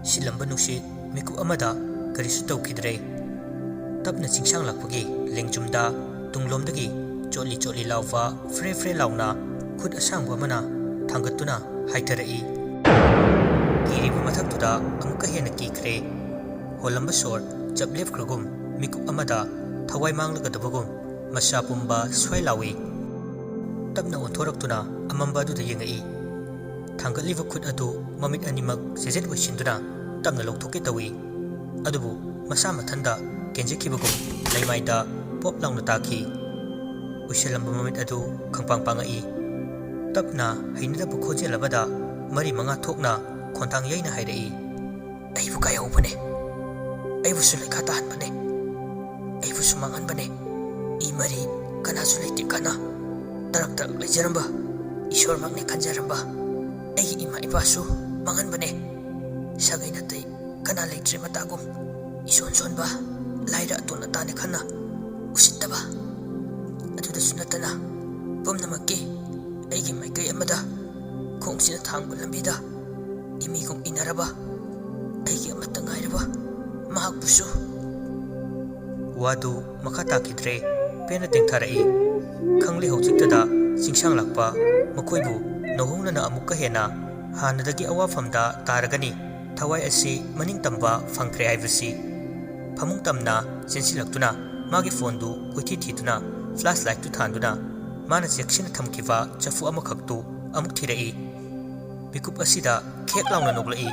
ꯁꯤꯠꯂꯝꯕ ꯅꯨꯡꯁꯤꯠ ꯃꯤꯀꯨꯞ ꯑꯃꯗ ꯀꯔꯤꯁꯨ ꯇꯧꯈꯤꯗ꯭ꯔꯦ꯫ ꯇꯞꯅ ꯆꯤꯡꯁꯥꯡ ꯂꯥꯛꯄꯒꯤ ꯂꯦꯡꯖꯨꯝꯗ ꯇꯨꯡꯂꯣꯝꯗꯒꯤ ꯆꯣꯠꯂꯤ ꯆꯣꯠꯂꯤ ꯂꯥꯎꯕ ꯐ꯭ꯔꯦ ꯐ꯭ꯔꯦ ꯂꯥꯎꯅ ꯈꯨꯠ ꯑꯁꯥꯡꯕ ꯑꯃꯅ ꯊꯥꯡꯒꯠꯇꯨꯅ ꯍꯥꯏꯊꯔꯛꯏ꯫ ꯀꯤꯔꯤꯕ ꯃꯊꯛꯇꯨꯗ ꯑꯃꯨꯛꯀ ꯍꯦꯟꯅ ꯀꯤꯈ꯭ꯔꯦ꯫ ꯍꯣꯜꯂꯝꯕ ꯁꯣꯔ ꯆꯞ ꯂꯦꯞꯈ꯭ꯔꯒꯨꯝ ꯃꯤꯀꯨꯞ ꯑꯃꯗ ꯊꯋꯥꯏ ꯃꯥꯡꯂꯒꯗꯕꯒꯨꯝ ꯃꯁꯥ ꯄꯨꯝꯕ ꯁ꯭ꯋꯥꯏ ꯂꯥꯎꯏ꯫ ꯇꯞꯅ ꯑꯣꯟꯊꯣꯔꯛꯇꯨꯅ ꯑꯃꯝꯕ ꯑꯗꯨꯗ ꯌꯦꯡꯉꯛꯏ꯫ ꯊꯥꯡꯒꯠꯂꯤꯕ ꯈꯨꯠ ꯑꯗꯨ ꯃꯃꯤꯠ ꯑꯅꯤꯃꯛ ꯆꯦꯖꯦꯠ ꯑꯣꯏꯁꯤꯟꯗꯨꯅ ꯇꯞꯅ ꯂꯧꯊꯣꯛꯀꯦ ꯇꯧꯏ꯫ ꯑꯗꯨꯕꯨ ꯃꯁꯥ ꯃꯊꯟꯗ ꯀꯦꯟꯖꯈꯤꯕꯒꯨꯝ ꯂꯩꯃꯥꯏꯗ ꯄꯣꯞ ꯂꯥꯎꯅ ꯇꯥꯈꯤ꯫ ꯎꯏꯁꯜꯂꯝꯕ ꯃꯃꯤꯠ ꯑꯗꯨ ꯈꯪꯄꯥꯡ ꯄꯥꯡꯉꯛꯏ꯫ ꯇꯞꯅ ꯍꯩꯅꯗꯕ ꯈꯣꯟꯖꯦꯜ ꯑꯃꯗ ꯃꯔꯤ ꯃꯉꯥ ꯊꯣꯛꯅ ꯈꯣꯟꯊꯥꯡ ꯌꯩꯅ ꯍꯥꯏꯔꯛꯏ, "ꯑꯩꯕꯨ ꯀꯥꯏꯍꯧꯕꯅꯦ꯫ ꯑꯩꯕꯨꯁꯨ ꯂꯩꯈꯥ ꯇꯥꯍꯟꯕꯅꯦ꯫ ꯑꯩꯕꯨꯁꯨ ꯃꯥꯡꯍꯟꯕꯅꯦ꯫ ꯏ ꯃꯔꯤ ꯀꯅꯥꯁꯨ ꯂꯩꯇꯦ ꯀꯅꯥ꯫ ꯇꯔꯛ ꯇꯔꯛ ꯂꯩꯖꯔꯝꯕ ꯏꯁꯣꯔꯃꯛꯅꯦ ꯈꯟꯖꯔꯝꯕ ꯑꯩꯒꯤ ꯏꯃꯥ ꯏꯄꯥꯁꯨ ꯃꯥꯡꯍꯟꯕꯅꯦ꯫ ꯁꯥꯒꯩ ꯅꯥꯇꯩ ꯀꯅꯥ ꯂꯩꯇ꯭ꯔꯦ ꯃꯇꯥꯒꯨꯝ꯫ ꯏꯁꯣꯟ ꯁꯣꯟꯕ ꯂꯥꯏꯔ ꯑꯇꯣꯟ ꯑꯇꯥꯅꯦ ꯈꯟꯅ ꯎꯁꯤꯠꯇꯕ꯫ ꯑꯗꯨꯗꯁꯨ ꯅꯠꯇꯅ ꯄꯨꯝꯅꯃꯛꯀꯤ ꯑꯩꯒꯤ ꯃꯥꯏꯀꯩ ꯑꯃꯗ ꯈꯣꯡꯁꯤꯅ ꯊꯥꯡꯕ ꯂꯝꯕꯤꯗ ꯏꯃꯤꯒꯨꯝ ꯏꯟꯅꯔꯕ ꯑꯩꯒꯤ ꯑꯃꯠꯇ ꯉꯥꯏꯔꯕ ꯃꯍꯥꯛꯄꯨꯁꯨ꯫" ꯋꯥꯗꯨ ꯃꯈꯥ ꯇꯥꯈꯤꯗ꯭ꯔꯦ꯫ ꯄꯦꯟꯅ ꯇꯦꯡꯊꯔꯛꯏ꯫ ꯈꯪꯂꯦ ꯍꯧꯖꯤꯛꯇꯗ ꯆꯤꯡꯁꯥꯡ ꯂꯥꯛꯄ ꯃꯈꯣꯏꯕꯨ ꯅꯧꯍꯧꯅꯅ ꯑꯃꯨꯛꯀ ꯍꯦꯟꯅ ꯍꯥꯟꯅꯗꯒꯤ ꯑꯋꯥꯐꯝꯗ ꯇꯥꯔꯒꯅꯤ꯫ ꯊꯋꯥꯏ ꯑꯁꯤ ꯃꯅꯤꯡ ꯇꯝꯕ ꯐꯪꯈ꯭ꯔꯦ ꯍꯥꯏꯕꯁꯤ꯫ ꯐꯃꯨꯡ ꯇꯝꯅ ꯆꯦꯟꯁꯤꯜꯂꯛꯇꯨꯅ ꯃꯥꯒꯤ ꯐꯣꯟꯗꯨ ꯀꯣꯏꯊꯤ ꯊꯤꯗꯨꯅ ꯐ꯭ꯂꯥꯁ ꯂꯥꯏꯠꯇꯨ ꯊꯥꯟꯗꯨꯅ ꯃꯥꯅ ꯆꯦꯛꯁꯤꯟꯅ ꯊꯝꯈꯤꯕ ꯆꯐꯨ ꯑꯃꯈꯛꯇꯨ ꯑꯃꯨꯛ ꯊꯤꯔꯛꯏ꯫ ꯃꯤꯀꯨꯞ ꯑꯁꯤꯗ ꯈꯦꯛ ꯂꯥꯎꯅ ꯅꯣꯛꯂꯛꯏ꯫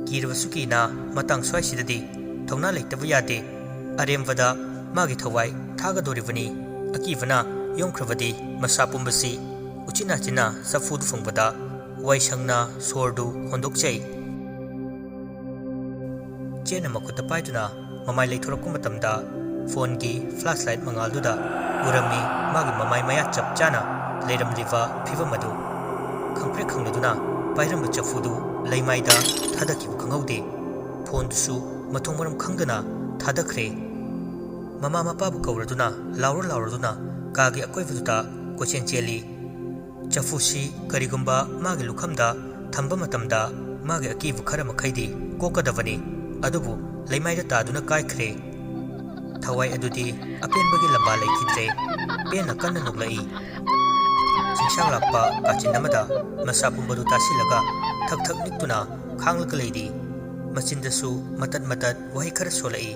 ꯀꯤꯔꯕꯁꯨ ꯀꯤꯅ ꯃꯇꯥꯡ ꯁ꯭ꯋꯥꯏꯁꯤꯗꯗꯤ ꯊꯧꯅꯥ ꯂꯩꯇꯕ ꯌꯥꯗꯦ꯫ ꯑꯔꯦꯝꯕꯗ ꯃꯥꯒꯤ ꯊꯋꯥꯏ ꯊꯥꯒꯗꯣꯔꯤꯕꯅꯤ꯫ ꯑꯀꯤꯕꯅ ꯌꯣꯝꯈ꯭ꯔꯕꯗꯤ ꯃꯁꯥ ꯄꯨꯝꯕꯁꯤ ꯎꯆꯤꯟ ꯅꯥꯆꯤꯟꯅ ꯆꯐꯨꯗꯨ ꯐꯪꯕꯗ ꯋꯥꯏꯁꯪꯅ ꯁꯣꯔꯗꯨ ꯍꯣꯟꯗꯣꯛꯆꯩ꯫ ꯆꯦꯠꯅ ꯃꯈꯨꯠꯇ ꯄꯥꯏꯗꯨꯅ ꯃꯃꯥꯏ ꯂꯩꯊꯣꯔꯛꯄ ꯃꯇꯝꯗ ꯐꯣꯟꯒꯤ ꯐ꯭ꯂꯥꯁ ꯂꯥꯏꯠ ꯃꯉꯥꯜꯗꯨꯗ ꯎꯔꯝꯃꯤ ꯃꯥꯒꯤ ꯃꯃꯥꯏ ꯃꯌꯥ ꯆꯞ ꯆꯥꯅ ꯂꯩꯔꯝꯂꯤꯕ ꯐꯤꯚꯝ ꯑꯗꯨ꯫ ꯈꯪꯄ꯭ꯔꯦꯛ ꯈꯪꯂꯗꯨꯅ ꯄꯥꯏꯔꯝꯕ ꯆꯐꯨꯗꯨ ꯂꯩꯃꯥꯏꯗ ꯊꯥꯗꯈꯤꯕ ꯈꯪꯍꯧꯗꯦ꯫ ꯐꯣꯟꯗꯨꯁꯨ ꯃꯊꯣꯡ ꯃꯔꯝ ꯈꯪꯗꯅ ꯊꯥꯗꯈ꯭ꯔꯦ꯫ ꯃꯃꯥ ꯃꯄꯥꯕꯨ ꯀꯧꯔꯗꯨꯅ ꯂꯥꯎꯔ ꯂꯥꯎꯔꯗꯨꯅ ꯀꯥꯒꯤ ꯑꯀꯣꯏꯕꯗꯨꯗ ꯀꯣꯏꯆꯦꯟ ꯆꯦꯜꯂꯤ꯫ ꯆꯐꯨꯁꯤ ꯀꯔꯤꯒꯨꯝꯕ ꯃꯥꯒꯤ ꯂꯨꯈꯝꯗ ꯊꯝꯕ ꯃꯇꯝꯗ ꯃꯥꯒꯤ ꯑꯀꯤꯕ ꯈꯔ ꯃꯈꯩꯗꯤ ꯀꯣꯛꯀꯗꯕꯅꯤ꯫ ꯑꯗꯨꯕꯨ ꯂꯩꯃꯥꯏꯗ ꯇꯥꯗꯨꯅ ꯀꯥꯏꯈ꯭ꯔꯦ꯫ ꯊꯋꯥꯏ ꯑꯗꯨꯗꯤ ꯑꯄꯦꯟꯕꯒꯤ ꯂꯝꯕꯥ ꯂꯩꯈꯤꯗ꯭ꯔꯦ꯫ ꯄꯦꯟꯅ ꯀꯟꯅ ꯅꯣꯛꯂꯛꯏ꯫ ꯆꯤꯡꯁꯥꯡ ꯂꯥꯛꯄ ꯀꯥꯆꯤꯟ ꯑꯃꯗ ꯃꯁꯥ ꯄꯨꯝꯕꯗꯨ ꯇꯥꯁꯤꯜꯂꯒ ꯊꯛ ꯊꯛ ꯅꯤꯛꯇꯨꯅ ꯈꯥꯡꯂꯒ ꯂꯩꯔꯤ꯫ ꯃꯆꯤꯟꯗꯁꯨ ꯃꯇꯠ ꯃꯇꯠ ꯋꯥꯍꯩ ꯈꯔ ꯁꯣꯜꯂꯛꯏ꯫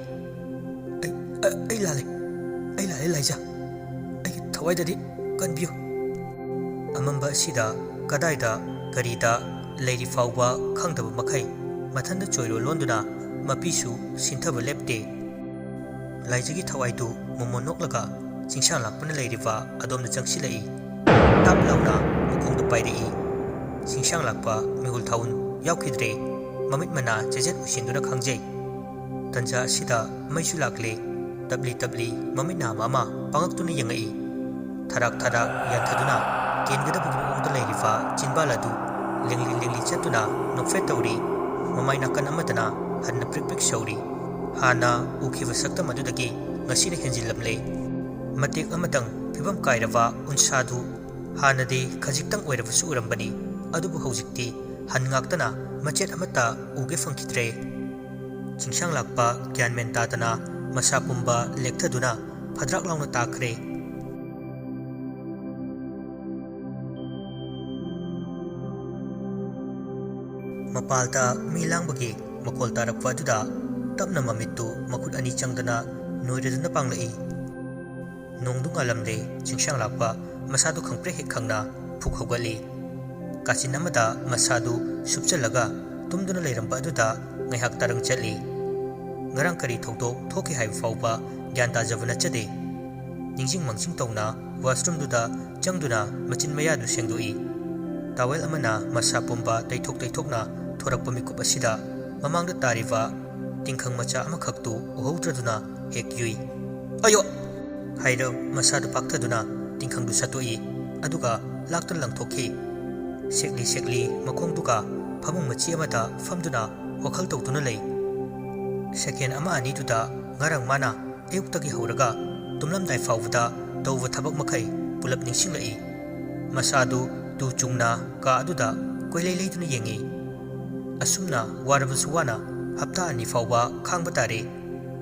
"ꯑꯩ, ꯑꯩ, ꯑꯩ ꯂꯥꯜꯂꯦ꯫ ꯑꯩ ꯂꯥꯜꯂꯦ, ꯂꯥꯏꯖꯥ꯫ ꯑꯩꯒꯤ ꯊꯋꯥꯏꯗꯗꯤ ꯀꯟꯕꯤꯌꯨ꯫" ꯑꯃꯝꯕ ꯑꯁꯤꯗ ꯀꯗꯥꯏꯗ ꯀꯔꯤꯗ ꯂꯩꯔꯤ ꯐꯥꯎꯕ ꯈꯪꯗꯕ ꯃꯈꯩ ꯃꯊꯟꯇ ꯆꯣꯏꯔꯣ ꯂꯣꯟꯗꯨꯅ ꯃꯄꯤꯁꯨ ꯁꯤꯟꯊꯕ ꯂꯦꯞꯇꯦ꯫ ꯂꯥꯏꯖꯒꯤ ꯊꯋꯥꯏꯗꯨ ꯃꯣꯃꯣꯟ ꯅꯣꯛꯂꯒ ꯆꯤꯡꯁꯥꯡ ꯂꯥꯛꯄꯅ ꯂꯩꯔꯤꯕ ꯑꯗꯣꯝꯗ ꯆꯪꯁꯤꯜꯂꯛꯏ꯫ ꯇꯥꯞ ꯂꯥꯎꯅ ꯃꯈꯣꯡꯗꯨ ꯄꯥꯏꯔꯛꯏ꯫ ꯆꯤꯡꯁꯥꯡ ꯂꯥꯛꯄ ꯃꯤꯍꯨꯜ ꯊꯥꯍꯨꯟ ꯌꯥꯎꯈꯤꯗ꯭ꯔꯦ꯫ ꯃꯃꯤꯠ ꯃꯅꯥ ꯆꯦꯖꯦꯠ ꯎꯏꯁꯤꯟꯗꯨꯅ ꯈꯥꯡꯖꯩ꯫ ꯇꯟꯖꯥ ꯑꯁꯤꯗ ꯃꯩꯁꯨ ꯂꯥꯛꯂꯦ꯫ ꯇꯞꯂꯤ ꯇꯞꯂꯤ ꯃꯃꯤꯠ ꯅꯥꯝꯃ ꯑꯃ ꯄꯥꯡꯉꯛꯇꯨꯅ ꯌꯦꯡꯉꯛꯏ꯫ ꯊꯔꯥꯛ ꯊꯔꯥꯛ ꯌꯥꯟꯊꯗꯨꯅ ꯀꯦꯟꯒꯗꯕꯒꯤ ꯃꯑꯣꯡꯗ ꯂꯩꯔꯤꯕ ꯆꯤꯟꯕꯥꯜ ꯑꯗꯨ ꯂꯦꯡꯂꯤ ꯂꯦꯡꯂꯤ ꯆꯠꯇꯨꯅ ꯅꯣꯛꯐꯦꯠ ꯇꯧꯔꯤ꯫ ꯃꯃꯥꯏ ꯅꯥꯀꯟ ꯑꯃꯗꯅ ꯍꯟꯅ ꯄ꯭ꯔꯤꯛ ꯄ꯭ꯔꯤꯛ ꯁꯧꯔꯤ꯫ ꯍꯥꯟꯅ ꯎꯈꯤꯕ ꯁꯛꯇꯝ ꯑꯗꯨꯗꯒꯤ ꯉꯁꯤꯅ ꯍꯦꯟꯖꯤꯜꯂꯝꯂꯦ꯫ ꯃꯇꯦꯛ ꯑꯃꯇꯪ ꯐꯤꯕꯝ ꯀꯥꯏꯔꯕ ꯎꯟꯁꯥꯗꯨ ꯍꯥꯟꯅꯗꯤ ꯈꯖꯤꯛꯇꯪ ꯑꯣꯏꯔꯕꯁꯨ ꯎꯔꯝꯕꯅꯤ, ꯑꯗꯨꯕꯨ ꯍꯧꯖꯤꯛꯇꯤ ꯍꯟ ꯉꯥꯛꯇꯅ ꯃꯆꯦꯠ ꯑꯃꯠꯇ ꯎꯒꯦ ꯐꯪꯈꯤꯗ꯭ꯔꯦ꯫ ꯆꯤꯡꯁꯥꯡ ꯂꯥꯛꯄ ꯒ꯭ꯌꯥꯟ ꯃꯦꯟ ꯇꯥꯗꯅ ꯃꯁꯥ ꯄꯨꯝꯕ ꯂꯦꯛꯊꯗꯨꯅ ꯐꯗ꯭ꯔꯥꯛ ꯂꯥꯎꯅ ꯇꯥꯈ꯭ꯔꯦ꯫ ꯃꯄꯥꯜꯗ ꯃꯤ ꯂꯥꯡꯕꯒꯤ ꯃꯈꯣꯜ ꯇꯥꯔꯛꯄ ꯑꯗꯨꯗ ꯇꯞꯅ ꯃꯃꯤꯠꯇꯨ ꯃꯈꯨꯠ ꯑꯅꯤ ꯆꯪꯗꯅ ꯅꯣꯏꯔꯗꯨꯅ ꯄꯥꯡꯂꯛꯏ꯫ ꯅꯣꯡꯗꯨ ꯉꯥꯜꯂꯝꯂꯦ, ꯆꯤꯡꯁꯥꯡ ꯂꯥꯛꯄ ꯃꯁꯥꯗꯨ ꯈꯪꯄ꯭ꯔꯦꯛ ꯍꯦꯛ ꯈꯪꯅ ꯐꯨꯛ ꯍꯧꯒꯠꯂꯤ꯫ ꯀꯥꯆꯤꯟ ꯑꯃꯗ ꯃꯁꯥꯗꯨ ꯁꯨꯞꯆꯜꯂꯒ ꯇꯨꯝꯗꯨꯅ ꯂꯩꯔꯝꯕ ꯑꯗꯨꯗ ꯉꯥꯏꯍꯥꯛ ꯇꯔꯪ ꯆꯠꯂꯤ꯫ ꯉꯔꯥꯡ ꯀꯔꯤ ꯊꯧꯗꯣꯛ ꯊꯣꯛꯈꯤ ꯍꯥꯏꯕ ꯐꯥꯎꯕ ꯒ꯭ꯌꯥꯟ ꯇꯥꯖꯕ ꯅꯠꯆꯗꯦ꯫ ꯅꯤꯡꯁꯤꯡ ꯃꯥꯡꯖꯤꯡ ꯇꯧꯅ ꯋꯥꯁꯔꯨꯝꯗꯨꯗ ꯆꯪꯗꯨꯅ ꯃꯆꯤꯟ ꯃꯌꯥꯗꯨ ꯁꯦꯡꯗꯣꯛꯏ꯫ ꯇꯥꯋꯦꯜ ꯑꯃꯅ ꯃꯁꯥ ꯄꯨꯝꯕ ꯇꯩꯊꯣꯛ ꯇꯩꯊꯣꯛꯅ ꯊꯣꯔꯛꯄ ꯃꯤꯀꯨꯞ ꯑꯁꯤꯗ ꯃꯃꯥꯡꯗ ꯇꯥꯔꯤꯕ ꯇꯤꯡꯈꯪ ꯃꯆꯥ ꯑꯃꯈꯛꯇꯨ ꯎꯍꯧꯗ꯭ꯔꯗꯨꯅ ꯍꯦꯛ ꯌꯨꯏ꯫ "ꯑꯌꯣ!" ꯍꯥꯏꯔ ꯃꯁꯥꯗꯨ ꯄꯥꯛꯊꯗꯨꯅ ꯇꯤꯡꯈꯪꯗꯨ ꯁꯠꯇꯣꯛꯏ꯫ ꯑꯗꯨꯒ ꯂꯥꯛꯇꯨꯅ ꯂꯪꯊꯣꯛꯈꯤ꯫ ꯁꯦꯛꯂꯤ ꯁꯦꯛꯂꯤ ꯃꯈꯣꯡꯗꯨꯒ ꯐꯃꯨꯡ ꯃꯆꯤ ꯑꯃꯗ ꯐꯝꯗꯨꯅ ꯋꯥꯈꯜ ꯇꯧꯗꯨꯅ ꯂꯩ꯫ ꯁꯦꯀꯦꯟ ꯑꯃ ꯑꯅꯤꯗꯨꯗ ꯉꯔꯥꯡ ꯃꯥꯅ ꯑꯌꯨꯛꯇꯒꯤ ꯍꯧꯔꯒ ꯇꯨꯝꯂꯝꯗꯥꯏ ꯐꯥꯎꯕꯗ ꯇꯧꯕ ꯊꯕꯛ ꯃꯈꯩ ꯄꯨꯂꯞ ꯅꯤꯡꯁꯤꯡꯂꯛꯏ꯫ ꯃꯁꯥꯗꯨ ꯇꯨ ꯆꯨꯡꯅ ꯀꯥ ꯑꯗꯨꯗ ꯀꯣꯏꯂꯩ ꯂꯩꯗꯨꯅ ꯌꯦꯡꯏ꯫ ꯑꯁꯨꯝꯅ ꯋꯥꯔꯕꯁꯨ ꯋꯥꯅ ꯍꯞꯇꯥ ꯑꯅꯤ ꯐꯥꯎꯕ ꯈꯥꯡꯕ ꯇꯥꯔꯦ꯫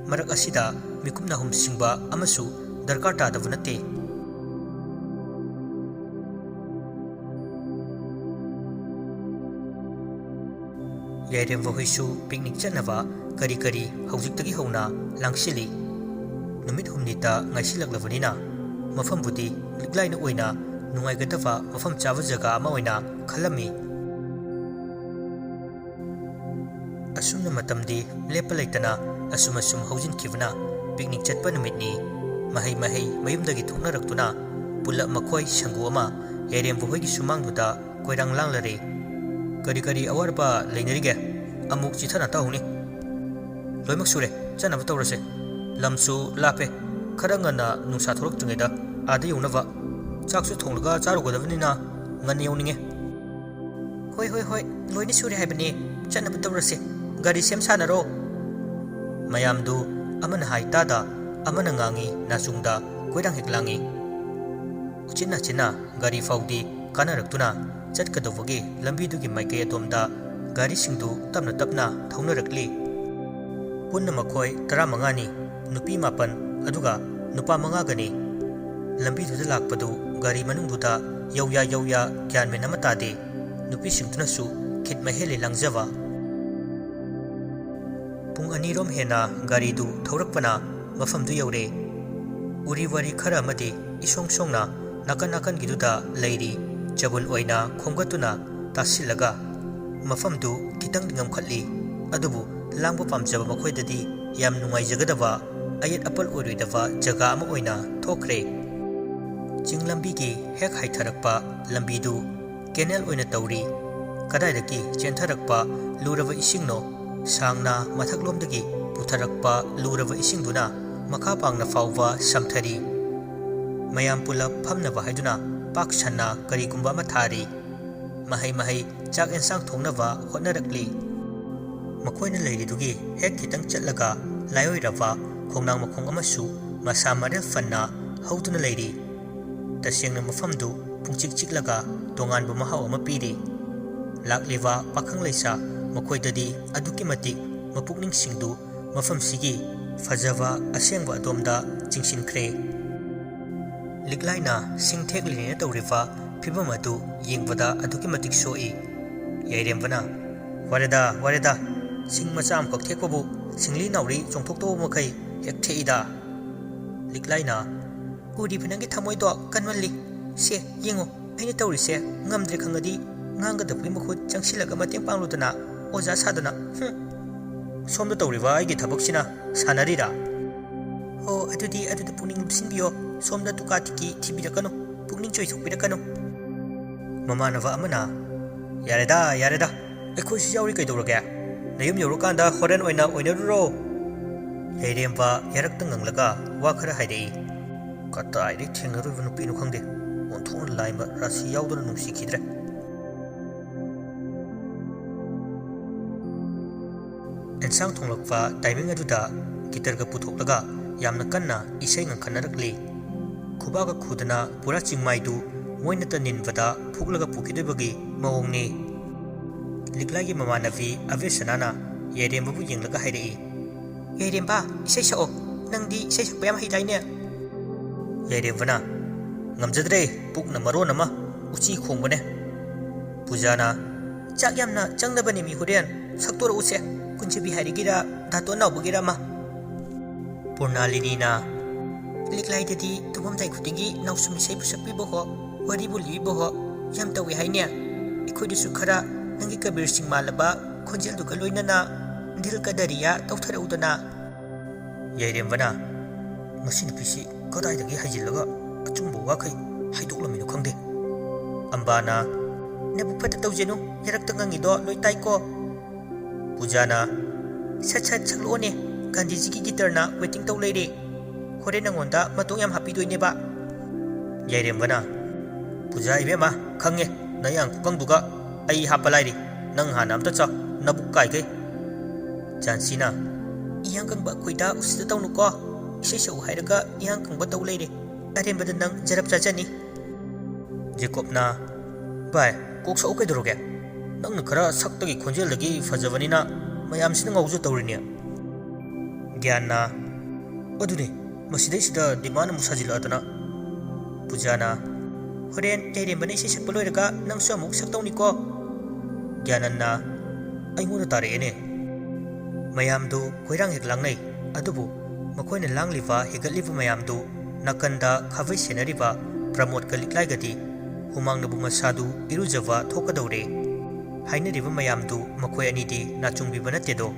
ꯃꯔꯛ ꯑꯁꯤꯗ ꯃꯤꯀꯨꯞꯅ ꯍꯨꯝꯁꯤꯡꯕ ꯑꯃꯁꯨ ꯗꯔꯀꯥꯔ ꯇꯥꯗꯕ ꯅꯠꯇꯦ꯫ ꯌꯥꯏꯔꯦꯝꯕ ꯍꯣꯏꯁꯨ ꯄꯤꯛꯅꯤꯛ ꯆꯠꯅꯕ ꯀꯔꯤ ꯀꯔꯤ ꯍꯧꯖꯤꯛꯇꯒꯤ ꯍꯧꯅ ꯂꯥꯡꯁꯤꯜꯂꯤ꯫ ꯅꯨꯃꯤꯠ ꯍꯨꯝꯅꯤꯇ ꯉꯥꯏꯁꯤꯜꯂꯛꯂꯕꯅꯤꯅ ꯃꯐꯝꯕꯨꯗꯤ ꯂꯤꯛꯂꯥꯏꯅ ꯑꯣꯏꯅ ꯅꯨꯡꯉꯥꯏꯒꯗꯕ ꯃꯐꯝ ꯆꯥꯕ ꯖꯒꯥ ꯑꯃ ꯑꯣꯏꯅ ꯈꯜꯂꯝꯃꯤ꯫ ꯑꯁꯨꯝꯅ ꯃꯇꯝꯗꯤ ꯂꯦꯞꯄ ꯂꯩꯇꯅ ꯑꯁꯨꯝ ꯑꯁꯨꯝ ꯍꯧꯖꯤꯟꯈꯤꯕꯅ ꯄꯤꯛꯅꯤꯛ ꯆꯠꯄ ꯅꯨꯃꯤꯠꯅꯤ꯫ ꯃꯍꯩ ꯃꯍꯩ ꯃꯌꯨꯝꯗꯒꯤ ꯊꯣꯛꯅꯔꯛꯇꯨꯅ ꯄꯨꯜꯂꯞ ꯃꯈꯣꯏ ꯁꯪꯒꯨ ꯑꯃ ꯌꯥꯏꯔꯦꯝꯕ ꯍꯣꯏꯒꯤ ꯁꯨꯃꯥꯡꯗꯨꯗ ꯀꯣꯏꯔꯥꯡ ꯂꯥꯡꯂꯔꯦ꯫ "ꯀꯔꯤ ꯀꯔꯤ ꯑꯋꯥꯠ ꯑꯄꯥ ꯂꯩꯅꯔꯤꯒꯦ? ꯑꯃꯨꯛ ꯆꯤꯊꯅ ꯇꯧꯍꯧꯅꯤ꯫ ꯂꯣꯏꯃꯛ ꯁꯨꯔꯦ, ꯆꯠꯅꯕ ꯇꯧꯔꯁꯦ꯫ ꯂꯝꯁꯨ ꯂꯥꯞꯄꯦ, ꯈꯔ ꯉꯟꯅ ꯅꯨꯡꯁꯥ ꯊꯣꯛꯂꯛꯇ꯭ꯔꯤꯉꯩꯗ ꯑꯥꯗ ꯌꯧꯅꯕ꯫ ꯆꯥꯛꯁꯨ ꯊꯣꯡꯂꯒ ꯆꯥꯔꯨꯒꯗꯕꯅꯤꯅ ꯉꯟꯅ ꯌꯧꯅꯤꯡꯉꯦ꯫" "ꯍꯣꯏ, ꯍꯣꯏ, ꯍꯣꯏ, ꯂꯣꯏꯅ ꯁꯨꯔꯦ ꯍꯥꯏꯕꯅꯦ꯫ ꯆꯠꯅꯕ ꯇꯧꯔꯁꯦ꯫ ꯒꯥꯔꯤ ꯁꯦꯝ ꯁꯥꯟꯅꯔꯣ꯫" ꯃꯌꯥꯝꯗꯨ ꯑꯃꯅ ꯍꯥꯏ ꯇꯥꯗ, ꯑꯃꯅ ꯉꯥꯡꯉꯤ ꯅꯥꯆꯨꯡꯗ ꯀꯣꯏꯔꯥꯡ ꯍꯦꯛ ꯂꯥꯡꯉꯤ꯫ ꯎꯆꯤꯟ ꯅꯥꯆꯤꯟꯅ ꯒꯥꯔꯤ ꯐꯥꯎꯗꯤ ꯀꯥꯟꯅꯔꯛꯇꯨꯅ ꯆꯠꯀꯗꯧꯕꯒꯤ ꯂꯝꯕꯤꯗꯨꯒꯤ ꯃꯥꯏꯀꯩ ꯑꯗꯣꯝꯗ ꯒꯥꯔꯤꯁꯤꯡꯗꯨ ꯇꯞꯅ ꯇꯞꯅ ꯊꯧꯅꯔꯛꯂꯤ꯫ ꯄꯨꯟꯅ ꯃꯈꯣꯏ ꯇꯔꯥꯃꯉꯥꯅꯤ, ꯅꯨꯄꯤ ꯃꯥꯄꯟ ꯑꯗꯨꯒ ꯅꯨꯄꯥ ꯃꯉꯥꯒꯅꯤ꯫ ꯂꯝꯕꯤꯗꯨꯗ ꯂꯥꯛꯄꯗꯨ ꯒꯥꯔꯤ ꯃꯅꯨꯡꯗꯨꯗ ꯌꯧꯌꯥ ꯌꯧꯌꯥ ꯒ꯭ꯌꯥꯟ ꯃꯦꯟ ꯑꯃ ꯇꯥꯗꯦ꯫ ꯅꯨꯄꯤꯁꯤꯡꯗꯨꯅꯁꯨ ꯈꯤꯠ ꯃꯍꯦꯜꯂꯤ ꯂꯥꯡꯖꯕ꯫ ꯄꯨꯡ ꯑꯅꯤꯔꯣꯝ ꯍꯦꯟꯅ ꯒꯥꯔꯤꯗꯨ ꯊꯧꯔꯛꯄꯅ ꯃꯐꯝꯗꯨ ꯌꯧꯔꯦ꯫ ꯎꯔꯤ ꯋꯥꯔꯤ ꯈꯔ ꯑꯃꯗꯤ ꯏꯁꯣꯡ ꯁꯣꯡꯅ ꯅꯥꯀꯟ ꯅꯥꯀꯟꯒꯤꯗꯨꯗ ꯂꯩꯔꯤ ꯆꯕꯨꯟ ꯑꯣꯏꯅ ꯈꯣꯝꯒꯠꯇꯨꯅ ꯇꯥꯁꯤꯜꯂꯒ ꯃꯐꯝꯗꯨ ꯈꯤꯇꯪꯗꯤ ꯉꯝꯈꯠꯂꯤ꯫ ꯑꯗꯨꯕꯨ ꯂꯥꯡꯕ ꯄꯥꯝꯖꯕ ꯃꯈꯣꯏꯗꯗꯤ ꯌꯥꯝ ꯅꯨꯡꯉꯥꯏꯖꯒꯗꯕ, ꯑꯌꯦꯠ ꯑꯄꯜ ꯑꯣꯏꯔꯣꯏꯗꯕ ꯖꯒꯥ ꯑꯃ ꯑꯣꯏꯅ ꯊꯣꯛꯈ꯭ꯔꯦ꯫ ꯆꯤꯡ ꯂꯝꯕꯤꯒꯤ ꯍꯦꯛ ꯍꯥꯏꯊꯔꯛꯄ ꯂꯝꯕꯤꯗꯨ ꯀꯦꯅꯦꯜ ꯑꯣꯏꯅ ꯇꯧꯔꯤ꯫ ꯀꯗꯥꯏꯗꯒꯤ ꯆꯦꯟꯊꯔꯛꯄ ꯂꯨꯔꯕ ꯏꯁꯤꯡꯅꯣ? ꯁꯥꯡꯅ ꯃꯊꯛꯂꯣꯝꯗꯒꯤ ꯄꯨꯊꯔꯛꯄ ꯂꯨꯔꯕ ꯏꯁꯤꯡꯗꯨꯅ ꯃꯈꯥ ꯄꯥꯡꯅ ꯐꯥꯎꯕ ꯁꯝꯊꯔꯤ꯫ ꯃꯌꯥꯝ ꯄꯨꯂꯞ ꯐꯝꯅꯕ ꯍꯥꯏꯗꯨꯅ ꯄꯥꯛ ꯁꯟꯅ ꯀꯔꯤꯒꯨꯝꯕ ꯑꯃ ꯊꯥꯔꯤ꯫ ꯃꯍꯩ ꯃꯍꯩ ꯆꯥꯛ ꯑꯦꯟꯁꯥꯡ ꯊꯣꯡꯅꯕ ꯍꯣꯠꯅꯔꯛꯂꯤ꯫ ꯃꯈꯣꯏꯅ ꯂꯩꯔꯤꯗꯨꯒꯤ ꯍꯦꯛ ꯈꯤꯇꯪ ꯆꯠꯂꯒ ꯂꯥꯏꯑꯣꯏꯔꯕ ꯈꯣꯡꯅꯥꯡ ꯃꯈꯣꯡ ꯑꯃꯁꯨ ꯃꯁꯥ ꯃꯔꯦꯜ ꯐꯟꯅ ꯍꯧꯗꯨꯅ ꯂꯩꯔꯤ꯫ ꯇꯁꯦꯡꯅ ꯃꯐꯝꯗꯨ ꯄꯨꯡꯆꯤꯛ ꯆꯤꯛꯂꯒ ꯇꯣꯉꯥꯟꯕ ꯃꯍꯥꯎ ꯑꯃ ꯄꯤꯔꯤ꯫ ꯂꯥꯛꯂꯤꯕ ꯄꯥꯈꯪ ꯂꯩꯁꯥ ꯃꯈꯣꯏꯗꯗꯤ ꯑꯗꯨꯛꯀꯤ ꯃꯇꯤꯛ ꯃꯄꯨꯛꯅꯤꯡꯁꯤꯡꯗꯨ ꯃꯐꯝꯁꯤꯒꯤ ꯐꯖꯕ ꯑꯁꯦꯡꯕ ꯑꯗꯣꯝꯗ ꯆꯤꯡꯁꯤꯟꯈ꯭ꯔꯦ꯫ ꯂꯤꯛꯂꯥꯏꯅ ꯁꯤꯡ ꯊꯦꯛꯂꯤꯅꯦꯅ ꯇꯧꯔꯤꯕ ꯐꯤꯕꯝ ꯑꯗꯨ ꯌꯦꯡꯕꯗ ꯑꯗꯨꯛꯀꯤ ꯃꯇꯤꯛ ꯁꯣꯛꯏ꯫ ꯌꯥꯏꯔꯦꯝꯕꯅ, "ꯋꯥꯔꯦꯗ, ꯋꯥꯔꯦꯗ, ꯁꯤꯡ ꯃꯆꯥ ꯑꯃꯈꯛ ꯊꯦꯛꯄꯕꯨ ꯁꯤꯡꯂꯤ ꯅꯥꯎꯔꯤ ꯆꯣꯡꯊꯣꯛꯇꯧꯕ ꯃꯈꯩ ꯍꯦꯛ ꯊꯦꯛꯏꯗ꯫" ꯂꯤꯛꯂꯥꯏꯅ, "ꯎꯔꯤꯕ ꯅꯪꯒꯤ ꯊꯃꯣꯏꯗꯣ ꯀꯟꯃꯜꯂꯤ꯫ ꯁꯦ, ꯌꯦꯡꯉꯣ, ꯑꯩꯅ ꯇꯧꯔꯤꯁꯦ ꯉꯝꯗ꯭ꯔꯦ ꯈꯪꯉꯗꯤ ꯉꯥꯡꯒꯗꯕꯒꯤ ꯃꯍꯨꯠ ꯆꯪꯁꯤꯜꯂꯒ ꯃꯇꯦꯡ ꯄꯥꯡꯂꯨꯗꯅ, ꯑꯣꯖꯥ ꯁꯥꯗꯅ, ꯍꯨꯝ꯫ ꯁꯣꯝꯗ ꯇꯧꯔꯤꯕ ꯑꯩꯒꯤ ꯊꯕꯛꯁꯤꯅ ꯁꯥꯟꯅꯔꯤꯔꯥ?" "ꯑꯣ, ꯑꯗꯨꯗꯤ ꯑꯗꯨꯗ ꯄꯨꯛꯅꯤꯡ ꯂꯨꯞꯁꯤꯟꯕꯤꯌꯣ꯫ ꯁꯣꯝꯗ ꯇꯨꯀꯥ ꯇꯤꯀꯤ ꯊꯤꯕꯤꯔꯛꯀꯅꯨ, ꯄꯨꯛꯅꯤꯡ ꯆꯣꯏꯊꯣꯛꯄꯤꯔꯛꯀꯅꯨ꯫" ꯃꯃꯥꯟꯅꯕ ꯑꯃꯅ, "ꯌꯥꯔꯦꯗ, ꯌꯥꯔꯦꯗ, ꯑꯩꯈꯣꯏꯁꯨ ꯌꯥꯎꯔꯤ ꯀꯩꯗꯧꯔꯒꯦ? ꯅꯌꯨꯝ ꯌꯧꯔꯀꯥꯟꯗ ꯍꯣꯔꯦꯟ ꯑꯣꯏꯅ ꯑꯣꯏꯅꯔꯨꯔꯣ꯫" ꯌꯥꯏꯔꯦꯝꯕ ꯌꯥꯔꯛꯇ ꯉꯪꯂꯒ ꯋꯥ ꯈꯔ ꯍꯥꯏꯔꯛꯏ꯫ ꯀꯗꯥꯏꯗꯒꯤ ꯊꯦꯡꯅꯔꯨꯕ ꯅꯨꯄꯤꯅꯣ ꯈꯪꯗꯦ, ꯑꯣꯟꯊꯣꯛꯅ ꯂꯥꯏꯃ ꯔꯥꯁꯤ ꯌꯥꯎꯗꯅ ꯅꯨꯡꯁꯤꯈꯤꯗ꯭ꯔꯦ꯫ ꯑꯦꯟꯁꯥꯡ ꯊꯣꯡꯂꯛꯄ ꯇꯥꯏꯃꯤꯡ ꯑꯗꯨꯗ ꯒꯤꯇꯔꯒ ꯄꯨꯊꯣꯛꯂꯒ ꯌꯥꯝꯅ ꯀꯟꯅ ꯏꯁꯩ ꯉꯪꯈꯠꯅꯔꯛꯂꯤ꯫ ꯈꯨꯕꯥꯛꯀ ꯈꯨꯗꯅ ꯄꯨꯔꯥ ꯆꯤꯡꯃꯥꯏꯗꯨ ꯃꯣꯏꯅꯇ ꯅꯤꯟꯕꯗ ꯐꯨꯛꯂꯒ ꯄꯨꯈꯤꯗꯣꯏꯕꯒꯤ ꯃꯑꯣꯡꯅꯤ꯫ ꯂꯤꯛꯂꯥꯏꯒꯤ ꯃꯃꯥꯟꯅꯕꯤ ꯑꯕꯦꯁꯅꯥꯅ ꯌꯥꯏꯔꯦꯝꯕꯕꯨ ꯌꯦꯡꯂꯒ ꯍꯥꯏꯔꯛꯏ, "ꯌꯥꯏꯔꯦꯝꯕ, ꯏꯁꯩ ꯁꯛꯑꯣ꯫ ꯅꯪꯗꯤ ꯏꯁꯩ ꯁꯛꯄ ꯌꯥꯝ ꯍꯩꯗꯥꯏꯅꯦ?" ꯌꯥꯏꯔꯦꯝꯕꯅ, "ꯉꯝꯖꯗ꯭ꯔꯦ, ꯄꯨꯛꯅ ꯃꯔꯣꯟ ꯑꯃ ꯎꯆꯤ ꯈꯣꯡꯕꯅꯦ꯫" ꯄꯨꯖꯥꯅ, ꯆꯥꯛ ꯌꯥꯝꯅ ꯆꯪꯅꯕꯅꯦ ꯃꯤ ꯍꯣꯔꯦꯟ꯫ ꯁꯛꯇꯣꯔꯛꯎꯁꯦ꯫ ꯀꯨꯟꯖꯕꯤ ꯍꯥꯏꯔꯤꯒꯤꯔ ꯙꯥꯇꯣꯟ ꯅꯥꯎꯕꯒꯤꯔ ꯑꯃ꯫ ꯄꯨꯔꯅꯥꯂꯤꯅꯤꯅ ꯂꯤꯛꯂꯥꯏꯗꯗꯤ ꯇꯨꯝꯃꯝꯗꯥꯏ ꯈꯨꯗꯤꯡꯒꯤ ꯅꯥꯎꯁꯨꯝ ꯏꯁꯩꯕꯨ ꯁꯛꯄꯤꯕ ꯍꯣ, ꯋꯥꯔꯤꯕꯨ ꯂꯤꯕꯤꯕ ꯍꯣ ꯌꯥꯝ ꯇꯧꯏ ꯍꯥꯏꯅꯦ꯫ ꯑꯩꯈꯣꯏꯗꯁꯨ ꯈꯔ ꯅꯪꯒꯤ ꯀꯕꯤꯔ ꯁꯤꯡ ꯃꯥꯜꯂꯕ ꯈꯣꯟꯖꯦꯜꯗꯨꯒ ꯂꯣꯏꯅꯅ ꯗꯤꯜ ꯀꯗꯔꯤꯌꯥ ꯇꯧꯊꯔꯛꯎꯗꯅ꯫ ꯌꯥꯏꯔꯦꯝꯕꯅ, "ꯃꯁꯤ ꯅꯨꯄꯤꯁꯤ ꯀꯗꯥꯏꯗꯒꯤ ꯍꯩꯖꯤꯜꯂꯒ ꯑꯆꯨꯝꯕ ꯋꯥꯈꯩ ꯍꯥꯏꯗꯣꯛꯂꯝꯃꯤꯅꯣ ꯈꯪꯗꯦ"꯫ ꯑꯝꯕꯥꯅ, "ꯅꯕꯨꯛ ꯐꯠꯇ ꯇꯧꯖꯅꯨ, ꯌꯥꯔꯛꯇ ꯉꯪꯉꯤꯗꯣ ꯂꯣꯏ ꯇꯥꯏꯀꯣ"꯫ ꯄꯨꯖꯥꯅ, "ꯁꯠ ꯁꯠ ꯁꯛꯂꯛꯑꯣꯅꯦ, ꯒꯥꯟꯙꯤꯖꯤꯒꯤ ꯒꯤꯇꯔꯅ ꯋꯦꯇꯤꯡ ꯇꯧ ꯂꯩꯔꯦ꯫ ꯍꯣꯔꯦꯟ ꯅꯪꯉꯣꯟꯗ ꯃꯇꯣꯡ ꯌꯥꯝ ꯍꯥꯞꯄꯤꯗꯣꯏꯅꯦꯕ"꯫ ꯌꯥꯏꯔꯦꯝꯕꯅ, "ꯄꯨꯖꯥ ꯏꯕꯦꯝꯃ, ꯈꯪꯉꯦ, ꯅꯌꯥꯡ ꯈꯨꯀꯪꯗꯨꯒ ꯑꯩ ꯍꯥꯞꯄ ꯂꯥꯏꯔꯤ꯫ ꯅꯪ ꯍꯥꯟꯅ ꯑꯝꯇ ꯆꯥꯎ, ꯅꯕꯨꯛ ꯀꯥꯏꯈꯩ"꯫ ꯖꯥꯟꯁꯤꯅ, "ꯏꯌꯥꯡ ꯀꯪꯕ ꯑꯩꯈꯣꯏꯗ ꯎꯁꯤꯠꯇ ꯇꯧꯅꯨꯀꯣ꯫ ꯏꯁꯩ ꯁꯛꯎ ꯍꯥꯏꯔꯒ ꯏꯌꯥꯡ ꯀꯪꯕ ꯇꯧ ꯂꯩꯔꯦ꯫ ꯑꯔꯦꯝꯕꯗ ꯅꯪ ꯖꯔꯞ ꯆꯥꯖꯅꯤ"꯫ ꯖꯦꯀꯣꯕꯅ, "ꯚꯥꯏ, ꯀꯣꯛ ꯁꯛꯎ ꯀꯩꯗꯧꯔꯒꯦ? ꯅꯪꯅ ꯈꯔ ꯁꯛꯇꯒꯤ ꯈꯣꯟꯖꯦꯜꯗꯒꯤ ꯐꯖꯕꯅꯤꯅ ꯃꯌꯥꯝꯁꯤꯅ ꯉꯥꯎꯖ ꯇꯧꯔꯤꯅꯦ"꯫ ꯒ꯭ꯌꯥꯟꯅ, "ꯑꯗꯨꯅꯦ, ꯃꯁꯤꯗꯩꯁꯤꯗ ꯗꯤꯃꯥꯟ ꯑꯃꯨꯛ ꯁꯥꯖꯤꯜꯂꯛꯑꯗꯅ"꯫ ꯄꯨꯖꯥꯅ, "ꯍꯣꯔꯦꯟ ꯌꯥꯏꯔꯦꯝꯕꯅ ꯏꯁꯩ ꯁꯛꯄ ꯂꯣꯏꯔꯒ ꯅꯪꯁꯨ ꯑꯃꯨꯛ ꯁꯛꯇꯧꯅꯤꯀꯣ"꯫ ꯒ꯭ꯌꯥꯅꯟꯅ, "ꯑꯩꯉꯣꯟꯗ ꯇꯥꯔꯛꯑꯦꯅꯦ"꯫ ꯃꯌꯥꯝꯗꯨ ꯀꯣꯏꯔꯥꯡ ꯍꯦꯛ ꯂꯥꯡꯅꯩ꯫ ꯑꯗꯨꯕꯨ ꯃꯈꯣꯏꯅ ꯂꯥꯡꯂꯤꯕ, ꯍꯦꯟꯒꯠꯂꯤꯕ ꯃꯌꯥꯝꯗꯨ ꯅꯥꯀꯟꯗ ꯈꯥꯕꯩ ꯁꯦꯟꯅꯔꯤꯕ ꯄ꯭ꯔꯃꯣꯗꯀ ꯂꯤꯛꯂꯥꯏꯒꯗꯤ ꯍꯨꯃꯥꯡꯅꯕꯨ ꯃꯁꯥꯗꯨ ꯏꯔꯨꯖꯕ ꯊꯣꯛꯀꯗꯧꯔꯦ ꯍꯥꯏꯅꯔꯤꯕ ꯃꯌꯥꯝꯗꯨ ꯃꯈꯣꯏ ꯑꯅꯤꯗꯤ ꯅꯥꯆꯨꯡꯕꯤꯕ ꯅꯠꯇꯦꯗꯣ꯫